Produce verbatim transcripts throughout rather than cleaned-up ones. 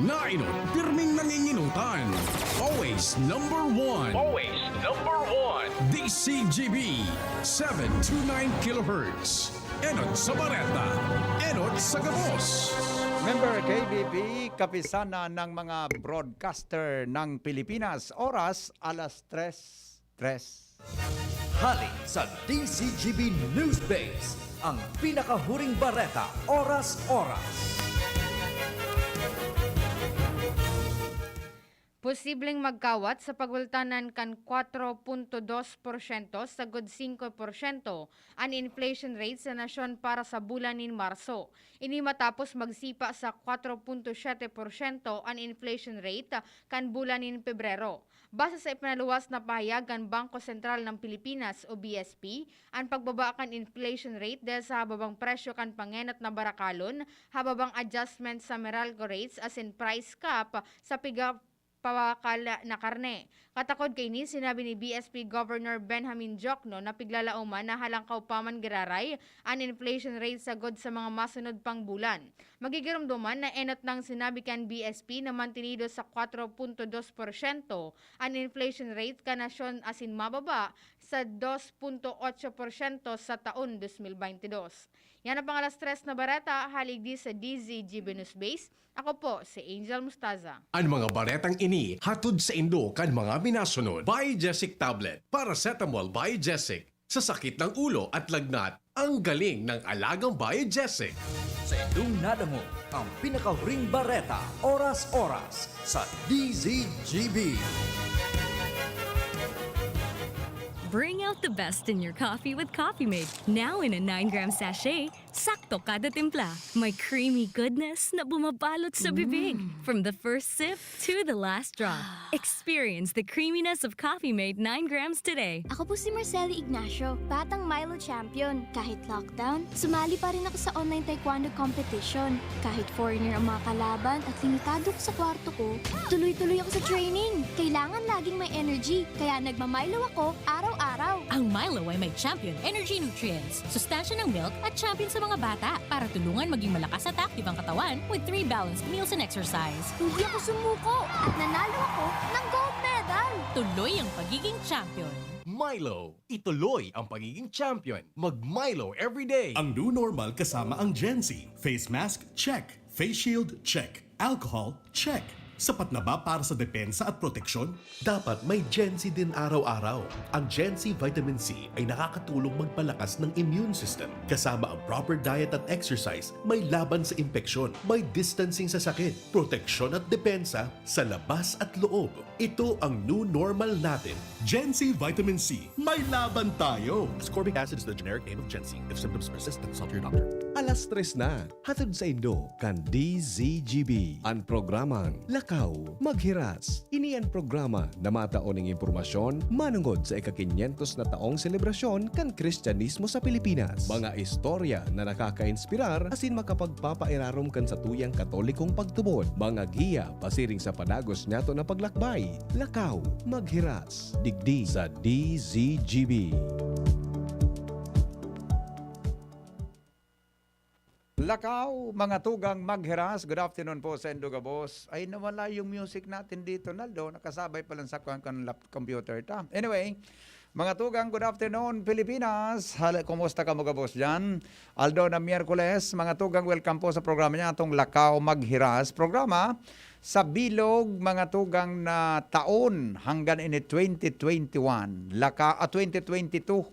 Nainot, pirming nanginginutan. Always number one. Always number one. D C G B, seven two nine kilohertz. Enot sa Bareta, enot sa gabos. Member K B P, Kapisanan ng mga Broadcaster ng Pilipinas. Oras, alas tres, tres. Hali sa D C G B News Base, ang pinakahuring bareta, oras-oras. Posibleng magkawat sa pagultanan kan kwatro punto dos porsyento sagod singko porsyento an inflation rate sa nasyon para sa bulan nin Marso. Ini matapos magsipa sa kwatro punto siyete porsyento an inflation rate kan bulan nin Pebrero. Base sa ipinaluwas na pahayag kan Bangko Sentral ng Pilipinas o B S P, an pagbaba kan inflation rate dahil sa hababang presyo kan pangenot na barakalon, hababang adjustment sa Meralco rates asin price cap sa piga pawakal na karne. Katakod kaini, sinabi ni B S P Governor Benjamin Diokno na piglalaoman na halangkaw pa man giraray an inflation rate sagod sa mga masunod pang bulan. Magigiromdoman na enot nang sinabi kan B S P na mantinido sa kwatro punto dos porsyento an inflation rate kan nasyon asin mababa sa dos punto otso porsyento sa taon dos mil baynte dos. Yan ang pang alas tres na bareta, hali digdi sa D Z G B News Base. Ako po si Angel Mustaza. An mga baretang ini hatod saindo kan mga minasunod: Biogesic Tablet, Paracetamol Biogesic, sa sakit ng ulo at lagnat, ang galing ng alagang Biogesic. Saindong nadangog ang pinakahuring bareta, oras-oras, sa D Z G B. Bring out the best in your coffee with Coffee Mate, now in a nine gram sachet. Sakto kada timpla. May creamy goodness na bumabalot sa bibig. Mm. From the first sip to the last drop. Experience the creaminess of Coffee Mate nine grams today. Ako po si Marceli Ignacio, batang Milo champion. Kahit lockdown, sumali pa rin ako sa online taekwondo competition. Kahit foreigner ang mga kalaban at limitado ko sa kwarto ko, tuloy-tuloy ako sa training. Kailangan laging may energy, kaya nagma-Milo ako araw-araw. Ang Milo ay may Champion Energy Nutrients, sustansya ng milk at champion sa mga bata para tulungan maging malakas at active ang katawan with three balanced meals and exercise. Hindi ako sumuko at nanalo ako ng gold medal. Tuloy ang pagiging champion. Milo, ituloy ang pagiging champion. Mag Milo everyday. Ang new normal kasama ang Gen Z. Face mask, check. Face shield, check. Alcohol, check. Sapat na ba para sa depensa at proteksyon? Dapat may Gen Z din araw-araw. Ang Gen Z Vitamin C ay nakakatulong magpalakas ng immune system. Kasama ang proper diet at exercise, may laban sa impeksyon, may distancing sa sakit, proteksyon at depensa sa labas at loob. Ito ang new normal natin. Gen Z Vitamin C, may laban tayo! Ascorbic acid is the generic name of Gen Z. If symptoms persist, consult your doctor. Alas tres na. Hatod saindo kan D Z G B an programang Lakaw Maghiras. Ini an programa na matao ning impormasyon manongod sa ika-kinyentos na taong selebrasyon kan Kristyanismo sa Pilipinas. Mga istorya na nakakainspirar asin makapagpapairarom kan satuyang Katolikong pagtubod. Mga giya pasiring sa padagos niyato na paglakbay. Lakaw Maghiras, digdi sa D Z G B. Lakaw, mga tugang maghiras. Good afternoon po saindo gabos. Ay, nawala yung music natin dito, Naldo. Nakasabay pa lang sa kwan, kwan, lap-, computer ta. Anyway, mga tugang, good afternoon, Pilipinas. Hala, kumusta kamo gabos diyan? Aldaw na Miyerkules, mga tugang, welcome po sa programa niyatong Lakaw Maghiras. Programa sa bilog, mga tugang, na taon hanggang ini twenty twenty-one. Laka-, ah, twenty twenty-two.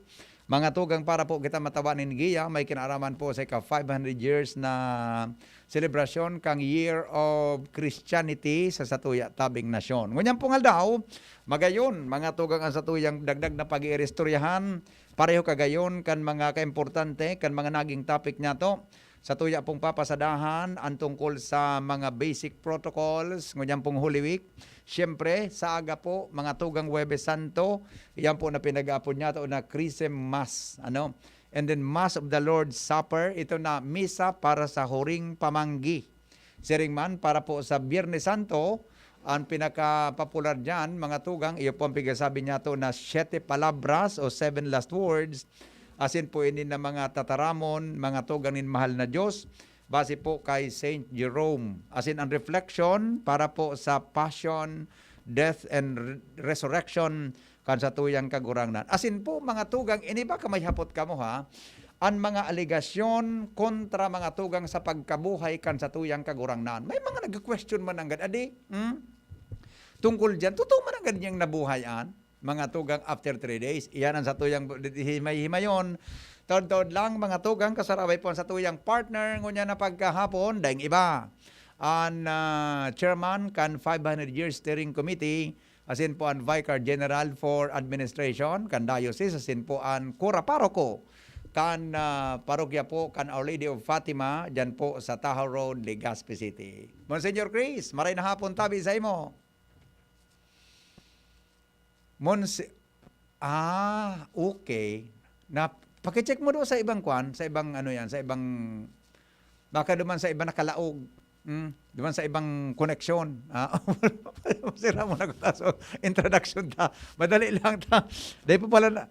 Mga tugang, para po kita mataba nin giya, may kinaaraman po sa ika-five hundred years na selebrasyon kang Year of Christianity sa satuya tabing nasyon. Ngunyan pong aldaw, magayon, mga tugang, ang satuyang dagdag na pag-iiristoryahan, pareho kagayon kan mga kaimportante, kan mga naging topic niyato. Satuya pong papasadahan ang tungkol sa mga basic protocols, ngunyan pong Holy Week. Siyempre, sa aga po, mga tugang Huwebes Santo, iyan po na pinag-aapod niyato na Chrism Mass, ano? And then Mass of the Lord's Supper, ito na misa para sa huring pamanggi. Siring man, para po sa Biyernes Santo, ang pinakapopular diyan, mga tugang, iyo po ang pigsasabi niyato na Siete Palabras o Seven Last Words. Asin po ini na mga tataramon, mga tugang nin mahal na Diyos, base po kay Saint Jerome. As in, ang reflection para po sa passion, death, and re-, resurrection kan satuyang Kagurangnan. As in po, mga tugang, ini ba ka may hapot kamo, ha? An mga alegasyon kontra mga tugang sa pagkabuhay kan satuyang Kagurangnan. May mga nag-question man nanggad, adi, hmm? Tungkol diyan, totoo man nanggad niyang nabuhay an mga tugang after three days. Iyan ang satuyang bu-, di-, himay-himayon. Taod-taod lang, mga tugang, kasaraway po ang satuyang partner. Ngunyan na pagkahapon, daing iba. An, ah, chairman kan five hundred Year Steering Committee, asin po an Vicar General for Administration kan Diocese, asin po an Kura Paroko kan, ah, parokya po kan Our Lady of Fatima, dyan po sa Tahaw Road, Legazpi City. Monsignor Chris, maray na hapon tabi sa imo. Monsi-, ah, okay. Na, pakicheck mo doon sa ibang kwan, sa ibang ano yan, sa ibang, baka duman sa ibang nakalaog. Hmm, duman sa ibang koneksyon. Ah, sira mo na ko ta. So, introduction ta. Madali lang ta. Dahil po pala na,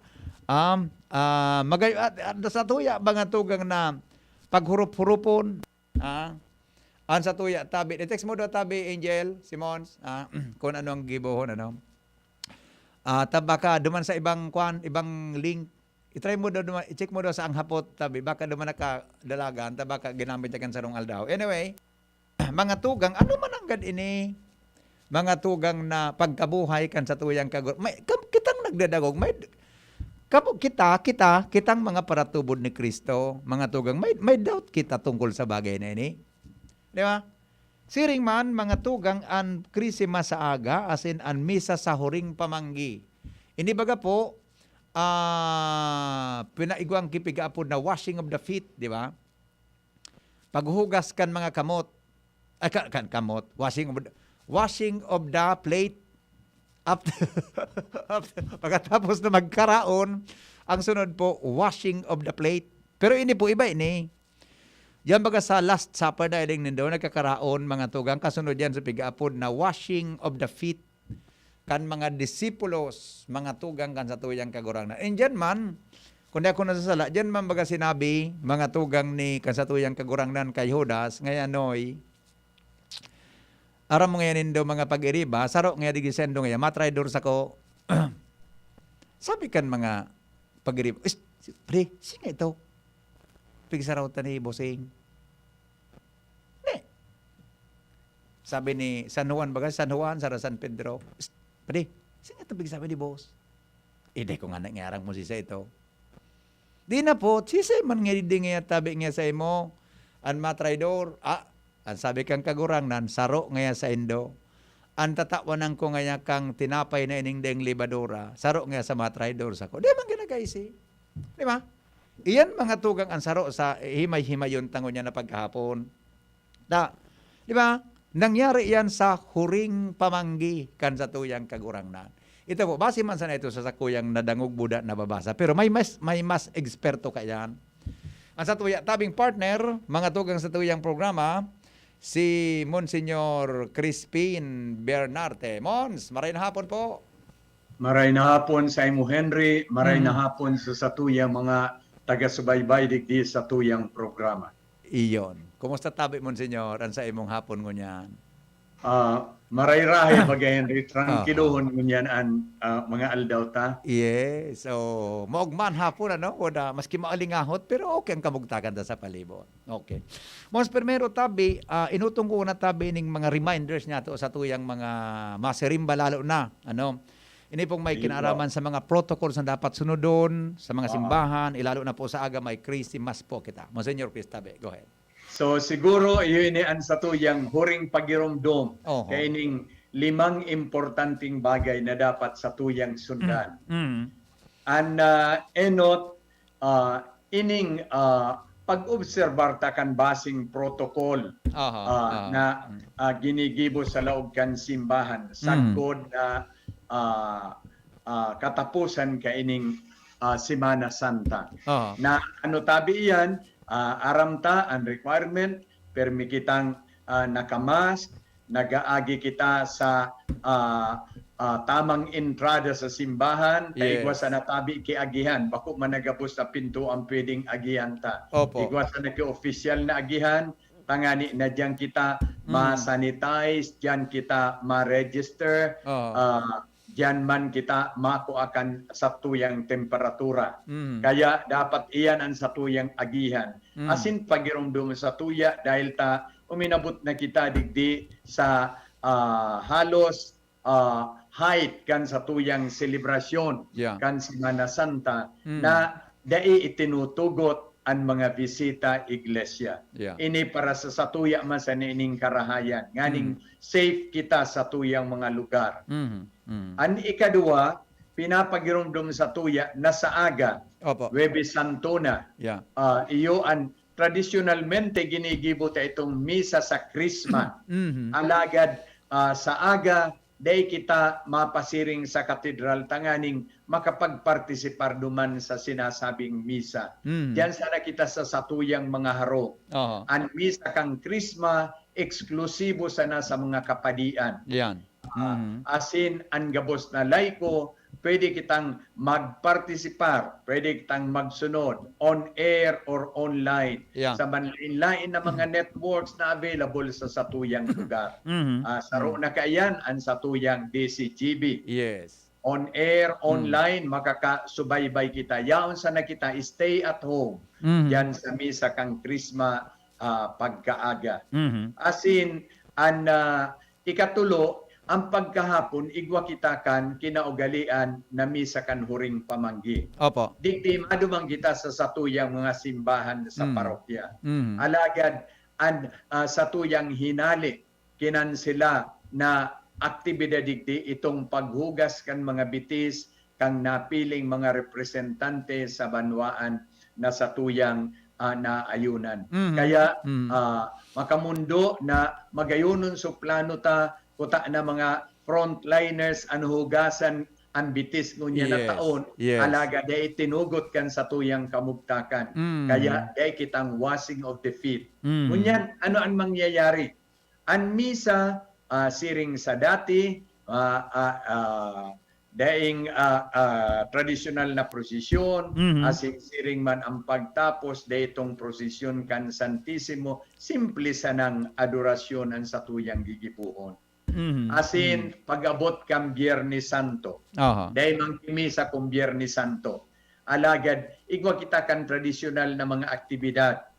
um, ah, magay-, at, at sa tuya, mga tugang na paghurup-hurupon, ah, an sa tuya, tabi. I-text mo daw, tabi, Angel, Simons, ah, kung ano ang gibohon, ano. Ah, ta baka duman sa ibang kwan, ibang link, i-try mo daw duman, i-check mo daw sa ang hapot, tabi, baka duman nakadalagan, ta baka ginamit niya kan sarong aldaw. Anyway, mga tugang, ano man ang gad ini? Mga tugang na pagkabuhay kan sa tuyang kagur-, may, kam-, kitang nagdadagog, may, kamo, kita, kita, kitang mga paratubod ni Cristo, mga tugang, may, may doubt kita tungkol sa bagay na ini. Di ba? Siring man, mga tugang, an Krismas sa aga, asin an misa sa huring pamanggi. Ini baga po, ah, pinaigwang ki pigaapod na washing of the feet, di ba? Paghuhugas kan mga kamot, ay, ka-, kan kamot, washing of the, washing of the plate. After, after, pagkatapos na magkaraon, ang sunod po, washing of the plate. Pero ini po, iba ini. Diyan baga sa Last Supper, dahil nindo, nagkakaraon, mga tugang, kasunod yan sa pigaapod na washing of the feet kan mga disipulos, mga tugang kan satuyang Kagurangnan. And diyan man, kung di ako nasasala, diyan man baga sinabi, mga tugang ni kan satuyang Kagurangnan kay Judas, ngayon, Noy, aram mo ngayon nindo, mga pag-iriba, saro ngayon digdi saindo ngayon, matraidor sako. Sabi kan mga pag-iriba, "Is, pre, sino ito? Pigsaraw ta ni Bossing." Ne. Sabi ni San Juan, baga San Juan, sara San Pedro. "Is, pre, sino ito pigsabi ni boss?" Eh, di ko nga nangyarang mo si sa ito. Di na po, sisay man nga di nga tabi nga sa imo, an mga traidor, ah, an sabi kang Kagurangnan, saro ngaya saindo. An tatawan ko ngaya kang tinapay na ining daing lebadura, saro ngaya sa mga traidor sako. Di man ginagaisi. Di ba? Iyan mga tugang an saro sa himay-himayon tango niya na pagkahapon. Da, di ba? Nangyari yan sa huring pamanggi kan satuyang Kagurangnan. Ito po, base man sana ito sa sakuyang nadangog buda nababasa. Pero may mas, may mas eksperto kaiyan. Ang satuya tabing partner, mga tugang satuyang programa, si Monsignor Crispin Bernarte. Mons, maray na hapon po. Maray na hapon sa imo, Henry. Maray na Mm. hapon sa satuyang mga taga-subaybay digdi satuyang programa. Iyon. Kumusta tabi, Monsignor, an sa imong hapon ngunyan? Ah, maray-rahay, baga, Henry. Trangkilohon Aha. ngunyan an, ah, mga aldaw ta. Yes. So, maugma an hapon, ano? Wala, maski maalingahot, pero okay ang kabugtakan ta sa palibot. Okay. Mons, primero, tabi, ah, inutong ko na tabi ning mga reminders niya to sa tuyang mga masirimba, lalo na, ano? Ini pong may Ayun po. kinaaraman sa mga protocols na dapat sunodon sa mga Oo. simbahan, ilalo na po sa aga may Christmas po kita. Monsignor Chris, tabi, go ahead. So, siguro, iyo ini an satuyang huring pagiromdom Oho. kaining limang importanteng bagay na dapat satuyang sundan. Mm. Mm. An, ah, enot, ah, ining, ah, pag-obserbar ta kan basing protocol, Aha, ah, aha. na, Mm. ah, ginigibo sa laog kan simbahan, Mm. sagkod na, ah, ah, kataposan kaining, ah, Semana Santa. Aha. Na ano tabi iyan, ah, aram ta an requirement, permi kitang, ah, naka-mask, nag-aagi kita sa, ah, ah, tamang entrada sa simbahan, ta Yes. igwa sana tabi ki agihan, bako man na gabos na pinto ang pwedeng agihan ta. Opo. Igwa sana ki opisyal na agihan, tangani na diyan kita Mm. ma-sanitize, diyan kita ma-register, Oo. ah, diyan man kita makua kan satuyang temperatura. Mm. Kaya dapat iyan ang satuyang agihan. Mm. Asin pagiromdom satuya dahil ta uminabot na kita digdi sa, ah, halos, ah, height kan satuyang selebrasyon Yeah. kan Semana Santa Mm. na dai itinutugot an mga bisita iglesia. Yeah. Ini para sa satuya man sa nining karahayan, nganing Mm. safe kita sa tuyang mga lugar. Mhm. Mm. An ikaduwa, pinapagiromdom satuya na sa aga, Opo. Huwebes Santo na. Yeah. Ah, iyo an tradisyonalmente ginigibo ta itong misa sa Krisma. Mhm. Alagad, ah, sa aga, dai kita mapasiring sa katedral tanganing makapagpartisipar duman sa sinasabing misa. Mhm. Diyan sana kita sa satuyang mga harong. Aha. An misa kan Krisma, eksklusibo sana sa mga kapadian. Yan. Ah, Mhm. asin an gabos na laiko, pwede kitang magpartisipar, pwede kitang magsunod on air or online Yeah. sa manlain-lain na mga networks na available sa satuyang lugar. Mhm. Ah, saro na kaiyan an satuyang D C G B. Yes. On air, online, makakasubaybay kita. Yaon sana kita, stay at home. Mhm. Diyan sa misa kan Krisma, ah, pagkaaga. Mhm. Asin, an, ah, ikatulo, ang pagkahapon, igwa kita kan kinaugalian na misa kan huring pamanggi. Opo. Digdi, maduman kita sa satuyang mga simbahan sa Mm. parokya. Mhm. Alagad, an, ah, satuyang hinali, kinansela na aktibidad digdi itong paghugas kan mga bitis kan napiling mga representante sa banwaan na satuyang, ah, naayunan. Mhm. Kaya, Mhm. ah, makamondo na magayonon suplano ta, kuta na mga frontliners an hugasan an bitis ngunyan na Yes, taon, yes. alagad dai tinugot kan satuyang kamugtakan. Mm. Kaya dai kitang washing of the feet. Mm. Ngunyan, ano an mangyayari? An misa, ah, siring sa dati, ah, ah, ah, daing, ah, ah, tradisyonal na prosesyon, Mhm. asin siring man ang pagtapos daitong prosesyon kan Santisimo, simple sanang adorasyon an satuyang gigibohon. Mhm. Asin pag-abot kan Biyernes Santo, Aha. dai man ki misa kun Biyernes Santo. Alagad, igwa kita kan tradisyonal na mga aktibidad.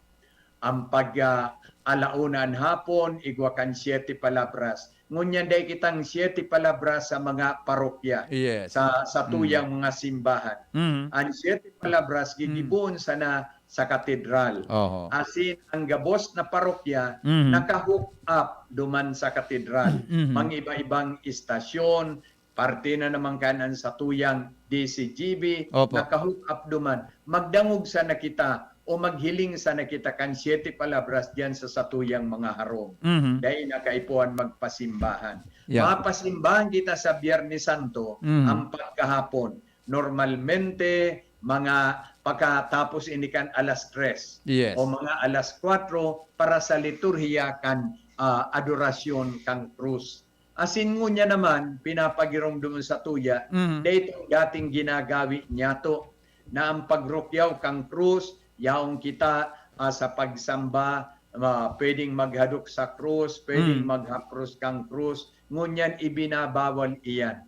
Ang pag, ah, ala una an hapon, igwa kan Siete Palabras. Ngunyan dai kitang Siete Palabras sa mga parokya, Yes. sa, sa tuyang mga simbahan. Mhm. Ang Siete Palabras gigibohon sana sa katedral. Oho. Asin ang gabos na parokya Mhm. naka-hook up duman sa katedral. Mhm. Mangiba-ibang istasyon, parte na naman kan an satuyang D C G B, Opo. naka-hook up duman. Magdangog sana kita o maghiling sana kita kan Siete Palabras diyan sa satuyang mga harong. Mhm. Dai na kaipuhan magpasimbahan. Yeah. Mapasimbahan kita sa Biyernes Santo, Mhm. ang pagkahapon. Normalmente, mga pagkatapos ini kan alas tres Yes. o mga alas kwatro para sa liturhiya kan, ah, adorasyon kan krus. Asin ngunyan naman, pinapagiromdom satuya, Mhm. dai itong dating ginagawi niyato na ang pagrukyaw kan krus, yaon kita, ah, sa pagsamba, ah, pwedeng maghadok sa krus, pwedeng Mm. maghapros kan krus, ngunyan ibinabawal iyan.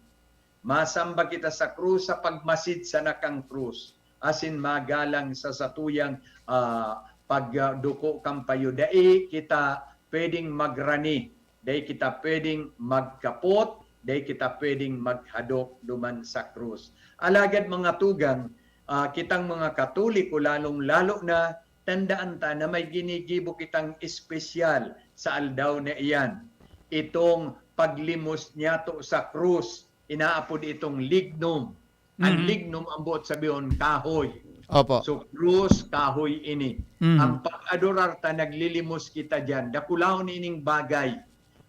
Masamba kita sa krus sa pagmasid sana kan krus, asin magalang sa satuyang, ah, pagduko kan payo. Dai kita pwedeng magrani, dai kita pwedeng magkapot, dai kita pwedeng maghadok duman sa krus. Alagad, mga tugang, ah, kitang mga Katoliko, lalong-lalo na, tandaan ta na may ginigibo kitang espesyal sa aldaw na iyan. Itong paglimos niyato sa krus, inaapod itong lignum. Ang Mhm. lignum, ang boot sabihon, kahoy. Opo. So, krus, kahoy ini. Mhm. Ang pag-adorar ta, naglilimos kita diyan. Dakulaon ining bagay.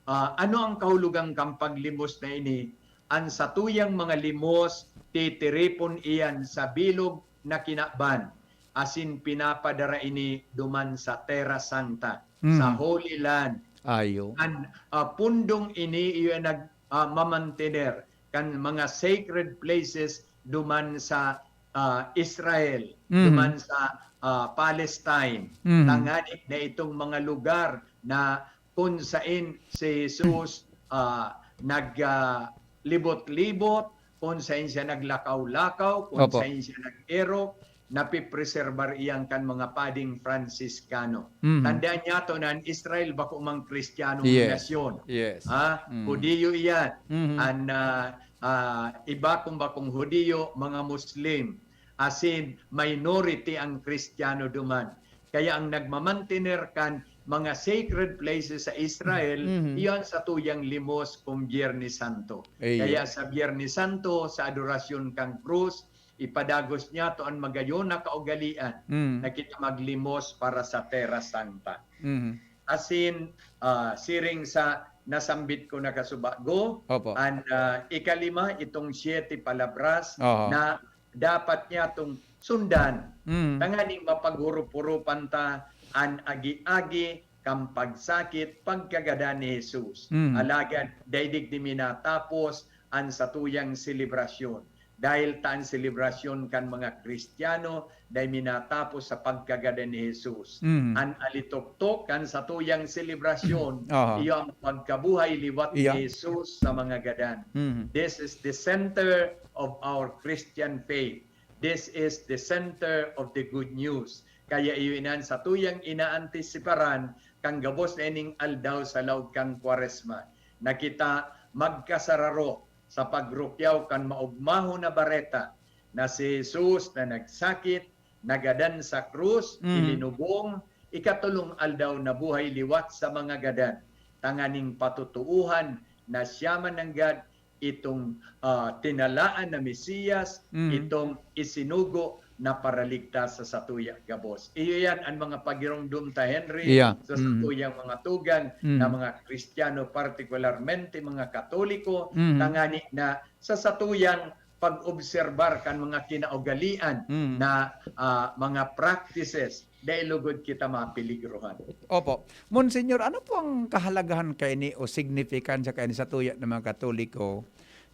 Ah, ano ang kahulogan kan paglimos na ini? An satuyang mga limos, titiripon iyan sa bilog na kinaban, asin pinapadara ini duman sa Terra Santa, Mm. sa Holy Land. Ayo. An, ah, pundong ini iyo nag, ah, mamantener kan mga sacred places duman sa ah, Israel, Mhm. duman sa, ah, Palestine, Mhm. tanganing na itong mga lugar na kun sain si Jesus, ah, nag, ah, libot-libot, kun sain siya naglakaw-lakaw, kun Opo. sain siya nag-erok, napipreserbar iyan kan mga pading Franciscano. Mhm. Tandaan niyato na an Israel bako mang Kristiyanong Yes. nasyon. Yes. Ha? Mm. Hudiyo iyan. Mhm. An, ah, ah, iba kung bakong Hudiyo, mga Muslim. Asin, minority ang Kristiyano duman. Kaya ang nagmamantener kan mga sacred places sa Israel, Mhm. iyan sa tuyang limos kung Biyernes Santo. Iyo. Kaya sa Biyernes Santo, sa adorasyon kan krus, ipadagos niyato an magayon na kaugalian Mm. na kita maglimos para sa Terra Santa. Mhm. Asin, ah, siring sa nasambit ko na kasubago, Opo. an, ah, ikalima, itong siete palabras Oho. na dapat niya itong sundan. Mm. Tanganing mapaghurup-hurupan ta an agi-agi kan pagsakit, pagkagadan ni Jesus. Mm. Alagad, dai digdi minatapos an satuyang selebrasyon. Dahil ta an selebrasyon kan mga Kristiyano dai minatapos sa pagkagadan ni Jesus. Mm. An alitoktok kan satuyang selebrasyon, Aha. iyo ang pagkabuhay liwat Iya. ni Jesus sa mga gadan. Mm. This is the center of our Christian faith. This is the center of the good news. Kaya iyo inan satuyang inaantisiparan kan gabos na ining aldaw sa laog kan Kwaresma, na kita magkasararo sa pagrukyaw kan maogmahon na bareta na si Jesus na nagsakit, nagadan sa krus, Mm. ilinubong, ikatolong aldaw nabuhay liwat sa mga gadan, tanganing patutuuhan na siya man nanggad itong, ah, tinalaan na Mesiyas, Mm. itong isinugo na paraligtas sa satuya gabos. Iyo yan an mga pagiromdom ta, Henry, Iya. sa Mm. satuyang mga tugang Mm. na mga Kristiyano, partikularmente mga Katoliko, Mm. tangani na sa satuyang pag-obserbar kan mga kinaugalian Mm. na, ah, mga practices, dai lugod kita mapeligrohan. Opo. Monsignor, ano po ang kahalagahan kaini o signifikansya kaini sa tuya ng mga Katoliko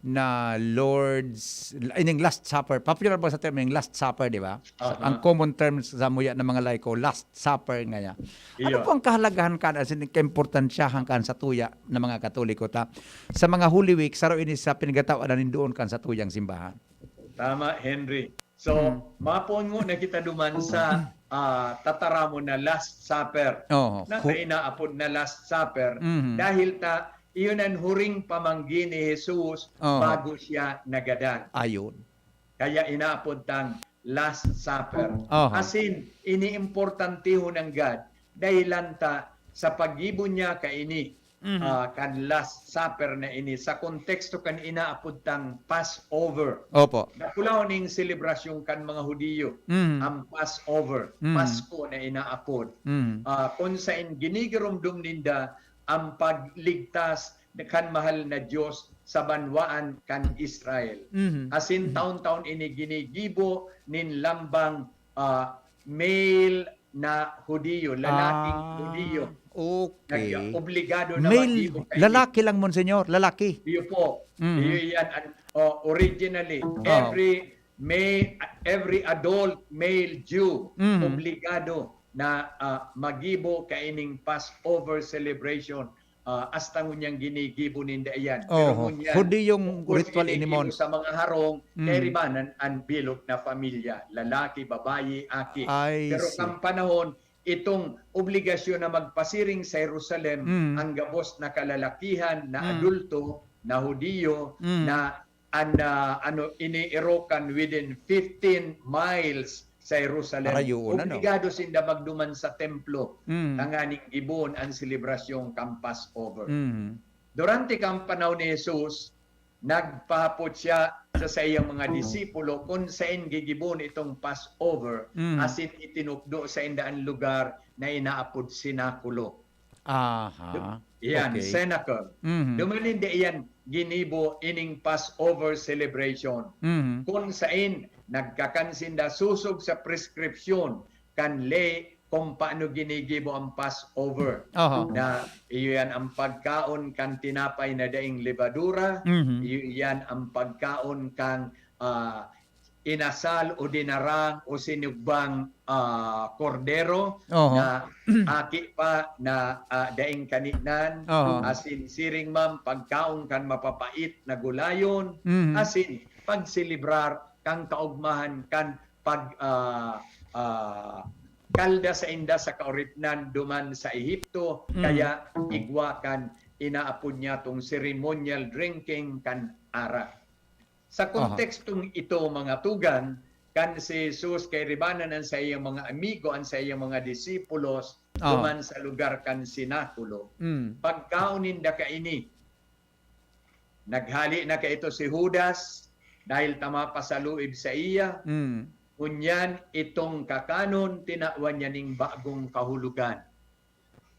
na Lord's, ining Last Supper? Popular ba sa term yung Last Supper, di ba? Aha. Ang common term sa muya ng mga laiko, Last Supper ngaya. Ano Iyo. po ang kahalagahan kan, as in, kaimportansyahan kan sa tuya ng mga Katoliko ta? Sa mga Holy Week, saro ini sa pinagatawadan nin doon kan sa tuyang simbahan. Tama, Henry. So, Mm. mapongo na kita duman sa, ah, tataramon na Last Supper. Oo. Na Hu- inaapod na Last Supper Mhm. dahil ta iyon an huring pamanggi ni Jesus Oo. bago siya nagadan. Ayun. Kaya inaapod tang Last Supper. Aha. Asin, iniimportantihon nanggad dahilan ta sa paggibo niya kaini, Mhm. ah, kan Last Supper na ini sa konteksto kan inaapod tang Passover. Opo. Dakulaon ning selebrasyon kan mga Hudiyo, Mhm. ang Passover, Mhm. Pasko na inaapod. Mhm. Ah, kun sain ginigiromdom ninda ang pagligtas kan mahal na Dios sa banwaan kan Israel. Mhm. Asin Mhm. taon-taon ini ginigibo nin lambang, ah, male na Hudiyo, lalaking Ah, Hudiyo. okay. Nag-, obligado na Male, maggibo kaini. lalaki lang, Monsignor, lalaki. Iyo po. Mhm. Iyo yan. An-, oh, originally, Oo. every may every adult male Jew Mhm. obligado na, ah, maggibo kaining Passover celebration. Ah, hasta ngunyan ginigibo ninda iyan. Pero Oho. ngunyan, Hudiyong of course, ritual ginigibo inimon. sa mga harong, Mm. kairibanan an bilog na pamilya, lalaki, babayi, aki. I Pero see. kan panahon, itong obligasyon na magpasiring sa Jerusalem, Mm. ang gabos na kalalakihan, na Mm. adulto, na Hudiyo, Mm. na an, ah, ano, iniirokan within fifteen miles sa Jerusalem. Aray, yun, ano? Obligado sinda magduman sa templo, Mm. tanganing gibohon an selebrasyong kan Passover. Mm. Durante kan panahon ni Jesus, nagpahapot siya sa saiyang mga disipulo kun sain gigibohon itong Passover, Mm. asin itinukdo sainda an lugar na inaapod senakulo. Aha. Iyan, Okay. senacle. Mhm. Duman ninda iyan ginibo ining Passover celebration. Mhm. Kun sain nagkakan sinda sosog sa preskripsyon kan ley kung paano ginigibo ang Passover. Aha. Na iyo yan ang pagkaon kan tinapay na daing lebadura, Mhm. iyo yan ang pagkaon kan, ah, inasal o dinarang o sinugbang, ah, kordero Oho. na aki pa na, ah, daing kaninan, Oho. asin siring man pagkaon kan mapapait na gulayon, Mhm. asin pagselebrar kan kaogmahan kan pag, ah, ah, kalda sainda sa kauripnan duman sa Ehipto, Mm. kaya igwa kan inaapod niyatong ceremonial drinking kan arak. Sa Aha. kontekstong ito, mga tugang, kan si Jesus kairibanan an saiyang mga amigo, an saiyang mga disipulos, Ah. duman sa lugar kan senakulo. Mm. Pagkaon ninda kaini, naghale na kaito si Judas, dahil ta mapasaluib saiya. Mm. Ngunyan, itong kakanon, tinawan niya ning bagong kahulogan.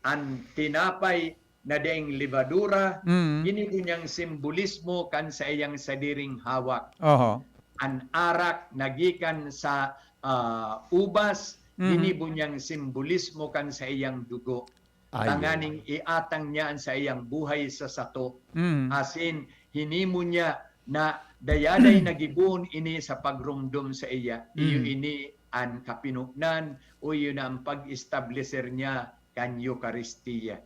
An tinapay na daing lebadura, Mm. ginibo niyang simbolismo kan saiyang sadiring hawak. Oho. An arak na gikan sa, ah, ubas, Mm. ginibo niyang simbolismo kan saiyang dugo. Ayun. Tanganing iatang niya an saiyang buhay sa sato. Mm. Asin, hinimo niya na dayaday na gibohon ini sa pagromdom saiya. Iyo Mm. ini an kapinonan o iyo na an pag-estableser niya kan Eukaristia.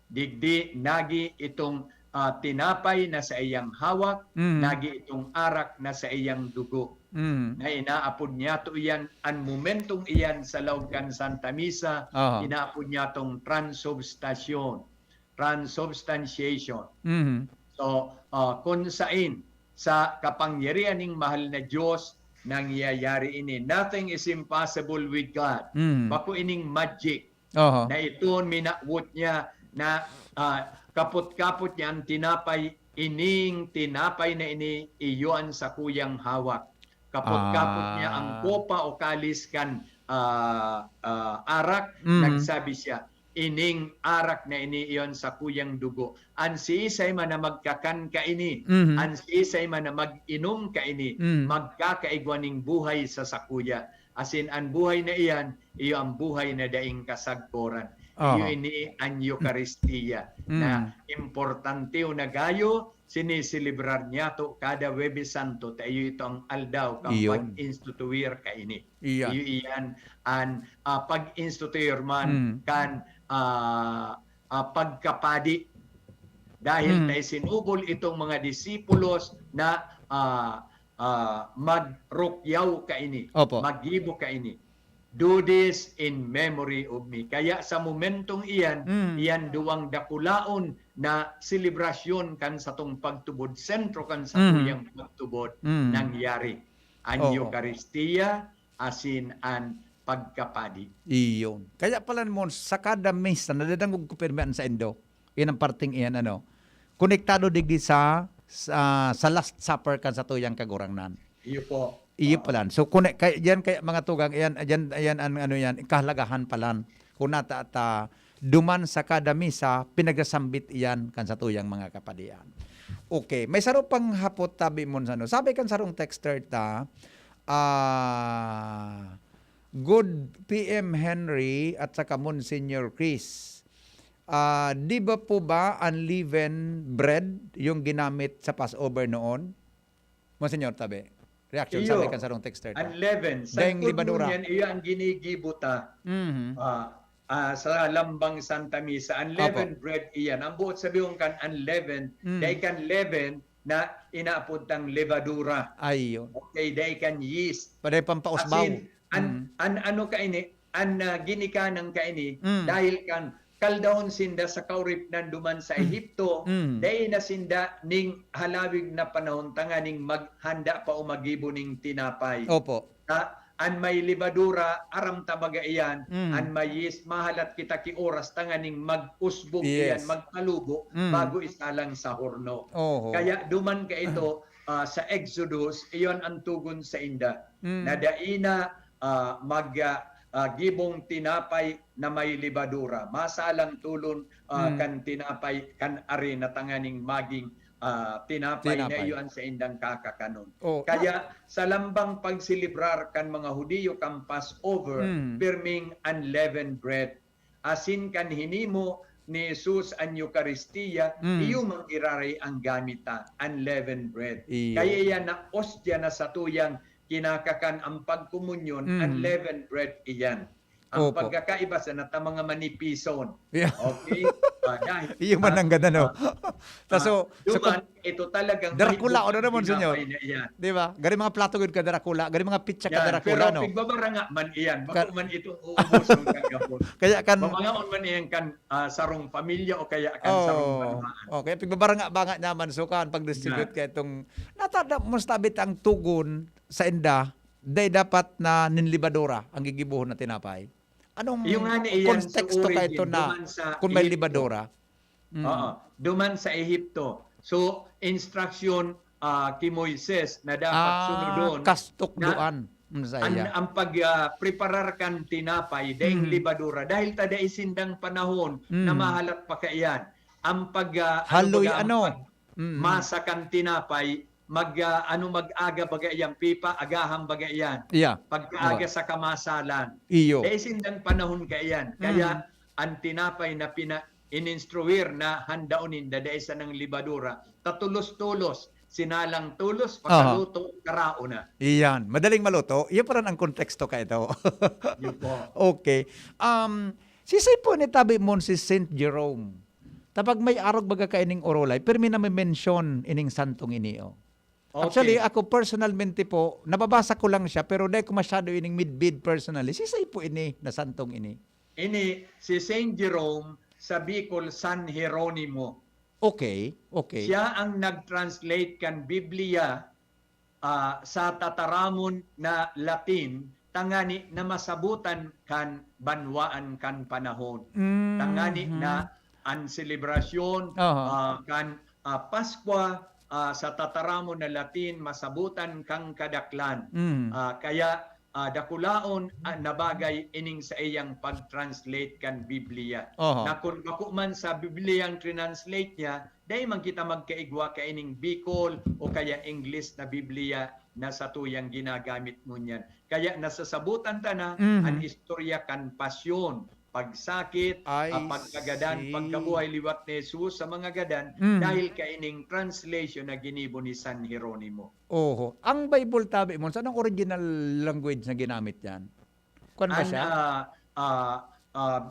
Digdi nagi itong, ah, tinapay na saiyang hawak, Mm. nagi itong arak na saiyang dugo, Mm. na inaapod niyato iyan, an momentong iyan sa laog kan Santa Misa, Aha. inaapod niyatong transubstantiation, transubstantiation. Mhm. So, ah, kun sain sa kapangyarihan ning mahal na Diyos nangyayari ini. Nothing is impossible with God. Mm. Bako ining magic Oho. na iton minawot niya na, ah, kapot-kapot niya an tinapay, ining tinapay na ini iyo an sakuyang hawak. Kapot-kapot niya ang Ah. kopa o kalis kan, ah, ah, arak, Mm. nagsabi siya, "Ining arak na ini iyo an sakuyang dugo. An siisay man na magkakan kaini, Mhm. an siisay man na mag-inom kaini, Mm. magkakaigwa ning buhay sa sakuya." Asin an buhay na iyan, iyo an buhay na daing kasagkoran. Iyo Aha. ini an Eukaristia Mm. na importante o nagayo, siniselebrar niyato kada Huwebes Santo, ta iyo ito ang aldaw kan Iyon. pag-instituir kaini. Iyan. Iyo iyan an, ah, pag-instituir man Mm. kan, ah, ah, pagkapadi. Dahil Mm. ta isinubol itong mga disipulos na, ah, ah, magrukyaw kaini, Opo. maggibo kaini. "Do this in memory of me." Kaya sa momentong iyan, Mm. iyan duwang dakulaon na selebrasyon kan satong pagtubod, sentro kan Mhm. satuyang pagtubod Mm. nangyari. An Oo. Eukaristia asin an pagkapadi. Iyon. Kaya pala mo, sa kada misa, nadadangog ko pirmi an saindo. Yan ang parting iyan, ano. Konektado digdi sa, sa, sa Last Supper kan satuyang Kagurangnan. Iyo po. Iyo Oo. palan. So, kone-, kay-, yan kaya, mga tugang, yan, yan, yan ang ano yan, kahalagahan palan. Kung nata-, ta, duman sa kada misa, pinagasambit iyan kan satuyang mga kapadian. Okay, may saro pang hapot tabi mo sa ano. Sabi kan sarong texter ta, ah, "Good P M Henry at saka Monsignor Chris. Ah, di ba po ba ang leaven bread yung ginamit sa Passover noon?" Monsignor, tabi. Reaction, Iyo. sabi kan sarong texter ta. Unleavened. Deng Sagkod mo lebadura. niyan, iyo ang ginigibo ta. Mhm. Ah, ah, sa lambang Santa Misa. Unleavened Apo. bread iyan. Ang buot sabihon kan unleavened, Mm. dai kan leaven na inaapod tang lebadura. Ay, yun. Okay, dai kan yeast. Paday pampausbaw. Asin, an, Mm. an ano kaini, an, ah, ginikanan kaini, Mm. dahil kan kaldahon sinda sa kauripnan duman sa Mm. Ehipto, Mm. dai na sinda ning halawig na panahon tanganing maghanda pa o magibo ning tinapay. Opo. Ta, an may lebadura, aram ta baga iyan, Mm. an may yeast, mahalat kita ki oras tanganing mag-usbog Yes. iyan, magpalubo, Mm. bago isalang sa horno. Oho. Kaya duman kaito, ah, sa Exodus, iyon ang tugon sainda, Mm. na dai na, ah, mag, ah, ah, gibong tinapay na may lebadura. Masalang tolos, ah, Mm. kan tinapay, kan ari na tanganing maging, ah, tinapay na Tinapay. iyo an saindang kakakanon. Oh, Kaya, sa lambang pagselebrar kan mga Hudiyo kan Passover, Mm. pirming unleavened bread. Asin kan hinimo ni Jesus an Eukaristia, Mm. iyo man giraray ang gamit ta, unleavened bread. Iyo. Kaya iyan na ostya na satuyang kinakakan ang pagkomunyon, Mm. unleavened bread iyan. Ang Opo. pagkakaiba sana ta mga manipison. Yeah. Okay? Ah, dahil, Iyo man ang ganda, no? ah, Ta, so, ah, so, duman, ito talagang Dracula, mahigugma ano naman sa inyo? Tinapay na iyan. Di ba? Gari mga plato gud ka Dracula, gari mga pizza ka Yan, Dracula, pero no? pigbabaranga man iyan, bako Ka- man itong uubos ng kagabon. Kaya kan Mamangaon man iyan kan ah, sarong pamilya o kaya kan Oh, sarong banwaan. Okay, pigbabaranga-banga naman so kan pag-distribute ka itong natada mo stabit ang tugon sa inda, day dapat na ninlibadora ang gigibohon na tinapay. Anong Yung nga na iyan, konteksto sa ka origin, ito na duman sa kung may Ehipto. libadora? Mm. Oo. Duman sa Ehipto. So, instruction ah, ki Moises na dapat Ah, sunodon kastok na duan. Mm, sa ang, iya. ang pag ah, preparar kan tinapay, daing Mhm. libadura. Dahil ta dai sindang panahon Mm. na mahalat pa kaiyan. Ang pag ah, Haloy, baga, ang ano? pag Mm. masa kan tinapay, mag ah, ano mag-aga baga iyang pipa, agahan baga iyan. Yeah. Pagkaaga Okay. sa kamasalan. Iyo. Dai sindang panahon kaiyan. Kaya Mm. ang tinapay na pina ininstruir na handaon ninda dai sanang libadura, tatulos-tulos, sinalang tulos, Aha. pakaluto, karao na. Iyan. Madaling maluto. Iyan pa rin ang konteksto ka ito. Yun po. Okay. Um, si Sipon itabi mo si Saint Jerome. Tapag may arog baga ka ining orolay, pirmi na may mention ining santong ini, oh. Actually, Okay. ako personalmente po, nababasa ko lang siya, pero dai ko masyado ining midbid personally. Si Sipon ini na santong ini. Ini si Saint Jerome sa Bicol, San Jeronimo. Okay, okay. Siya ang nag-translate kan Biblia ah, sa tataramon na Latin tangani na masabutan kan banwaan kan panahon. Mm, Tangani mm. na an selebrasyon Aha. ah, kan ah, Paskwa ah, sa tataramon na Latin masabutan kan kadaklan. Mm. Ah, kaya ah, dakulaon ah, na bagay ining saiyang pag-translate kan Biblia. Aha. Na kun bako man sa Biblia ang translate niya, dai man kita magkaigwa kaining Bicol o kaya English na Biblia na satuyang ginagamit ngunyan. Kaya nasasabutan ta na Mhm. an istorya kan pasyon, pagsakit, I ah, pagkagadan, see. Pagkabuhay liwat ni Jesus sa mga gadan Mhm. dahil kaining translation na ginibo ni San Jeronimo. Oho. Ang Bible tabi mo, saan ang original language na ginamit yan? Kwan ba An siya? ah, ah, ah,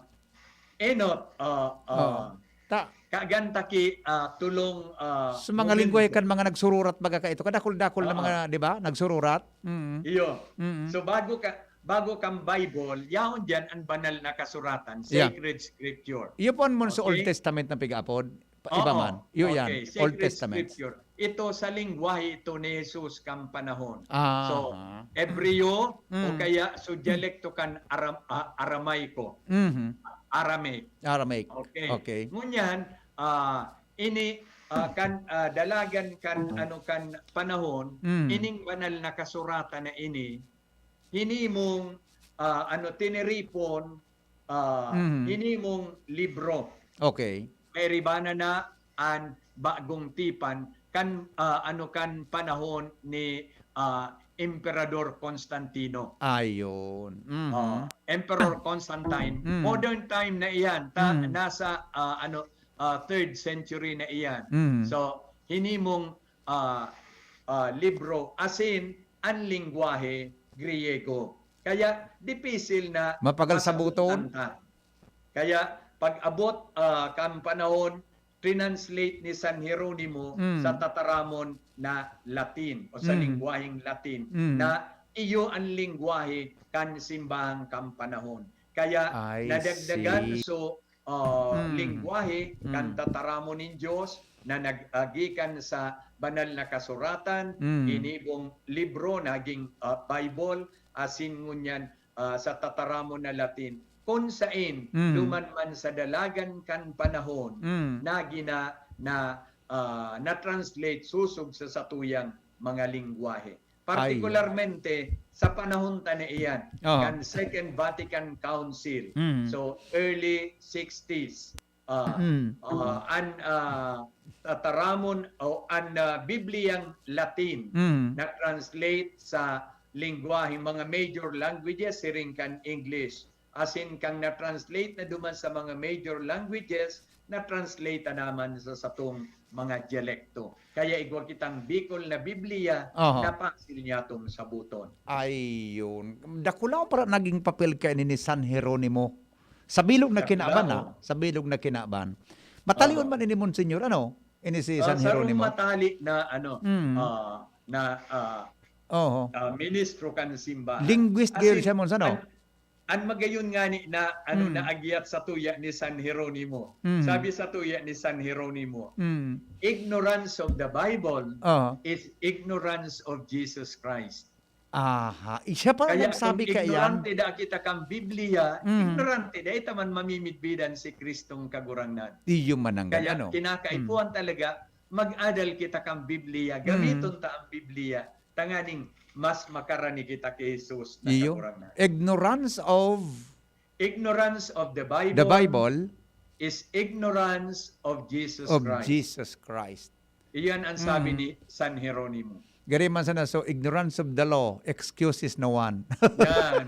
enot, ah, ah, Oo. Ta, kagan ta ki ah, tulong ah, sa mga momento. Lingwahe kan mga nagsururat baga ka ito. Kadakul-dakul na Oo. mga, di ba? Nagsururat. Mm. Iyo. Mm. So bago ka bago kang Bible, yaon diyan ang banal na kasuratan, Yeah. sacred scripture. Iyo po ang sa Old Okay? Testament na piga-apod. Pa-, iba Oo. man. Iyo yan. Okay. Old Sacred Testament. Scripture. Ito sa lingwahe ito ni Jesus kang panahon. Ah. So, Hebreo o Mm. kaya sa dialekto kan Aram- ah, Aramaico. Mhm. Aramaic. Aramaic. Okay. Okay. Ngunyan, ah, ini ah, kan ah, dalagan kan Mm. ano kan panahon, Mm. ining banal na kasuratan na ini hinimong ah, ano tiniripon ah, Mm. hinimong libro. Okay. Kairibanan na an bagong tipan kan ah, ano kan panahon ni ah, Emperador Constantino. Ayun. Mhm. Ah, Emperor Constantine. Mm. Modern time na iyan. Ta, Mm. Nasa ah, ano ah, third century na iyan. Mm. So, hinimong ah, ah, libro asin an lingwahe Griego. Kaya dipisil na Mapagal sabuton? masabutan ta. Kaya pag-abot ah, kan panahon, trinanslate ni San Jeronimo Mm. sa tataramon na Latin o sa Mm. lingwaheng Latin Mm. na iyo an lingwahe kan simbahang kan panahon. Kaya I nadagdagan see. so ah, Mm. lingwahe kan Mm. tataramon nin Dios na nag-agikan sa banal na kasuratan, Mm. ginibong libro, naging ah, Bible, asin ngunyan ah, sa tataramon na Latin. Kun sain, Mm. duman man sa dalagan kan panahon, Mm. nagina na ah, na-translate sosog sa satuyang mga lingwahe. Ay. Partikularmente sa panahon ta na iyan, Aha. kan Second Vatican Council. Mm. So, early sixties. Ah, Mm. ah, an ah, tataramon o an ah, Bibliang Latin Mm. na-translate sa lingwaheng mga major languages, siring kan English. Asin kan na-translate na duman sa mga major languages, na-translate na naman sa satong mga dialekto. Kaya igwa kitang Bicol na Biblia Aha. na pasil niyaton sabuton. Ayun. Dakulaw para naging papel kaini ni San Jeronimo. Sa bilog na kinaban, Dakulaw. ha? Sa bilog na kinaban. Matalion Aha. man ini, Monsignor, ano? Ini si Ah, San sarong Jeronimo. matali na, ano, Mm. ah, na, ah, Oho. ah, ministro kan simbahan. Linguist As gayod in, siya, Mons, ano? an, an magayon ngani na, ano, Mm. naagyat sa tuya ni San Jeronimo. Mm. Sabi sa tuya ni San Jeronimo, Mm. "Ignorance of the Bible Oho. is ignorance of Jesus Christ." Aha. Eh, siya pa ang Kaya kung nagsabi kaiyan. ignorante da kita kan Biblia, Mm. ignorante da ita man mamimidbidan si Kristong Kagurangnan. Iyo man ang Kaya gano. kinakaipuhan Mm. talaga, mag-adal kita kan Biblia, Mm. gamiton ta ang Biblia, tanganing mas makarani kita ki Jesus na Iyo. Kagurangnan. Ignorance of Ignorance of the Bible the Bible is ignorance of Jesus of Christ. Jesus Christ. Iyan ang sabi Mm. ni San Jeronimo. Gari man sana, so, ignorance of the law excuses no one. Yan.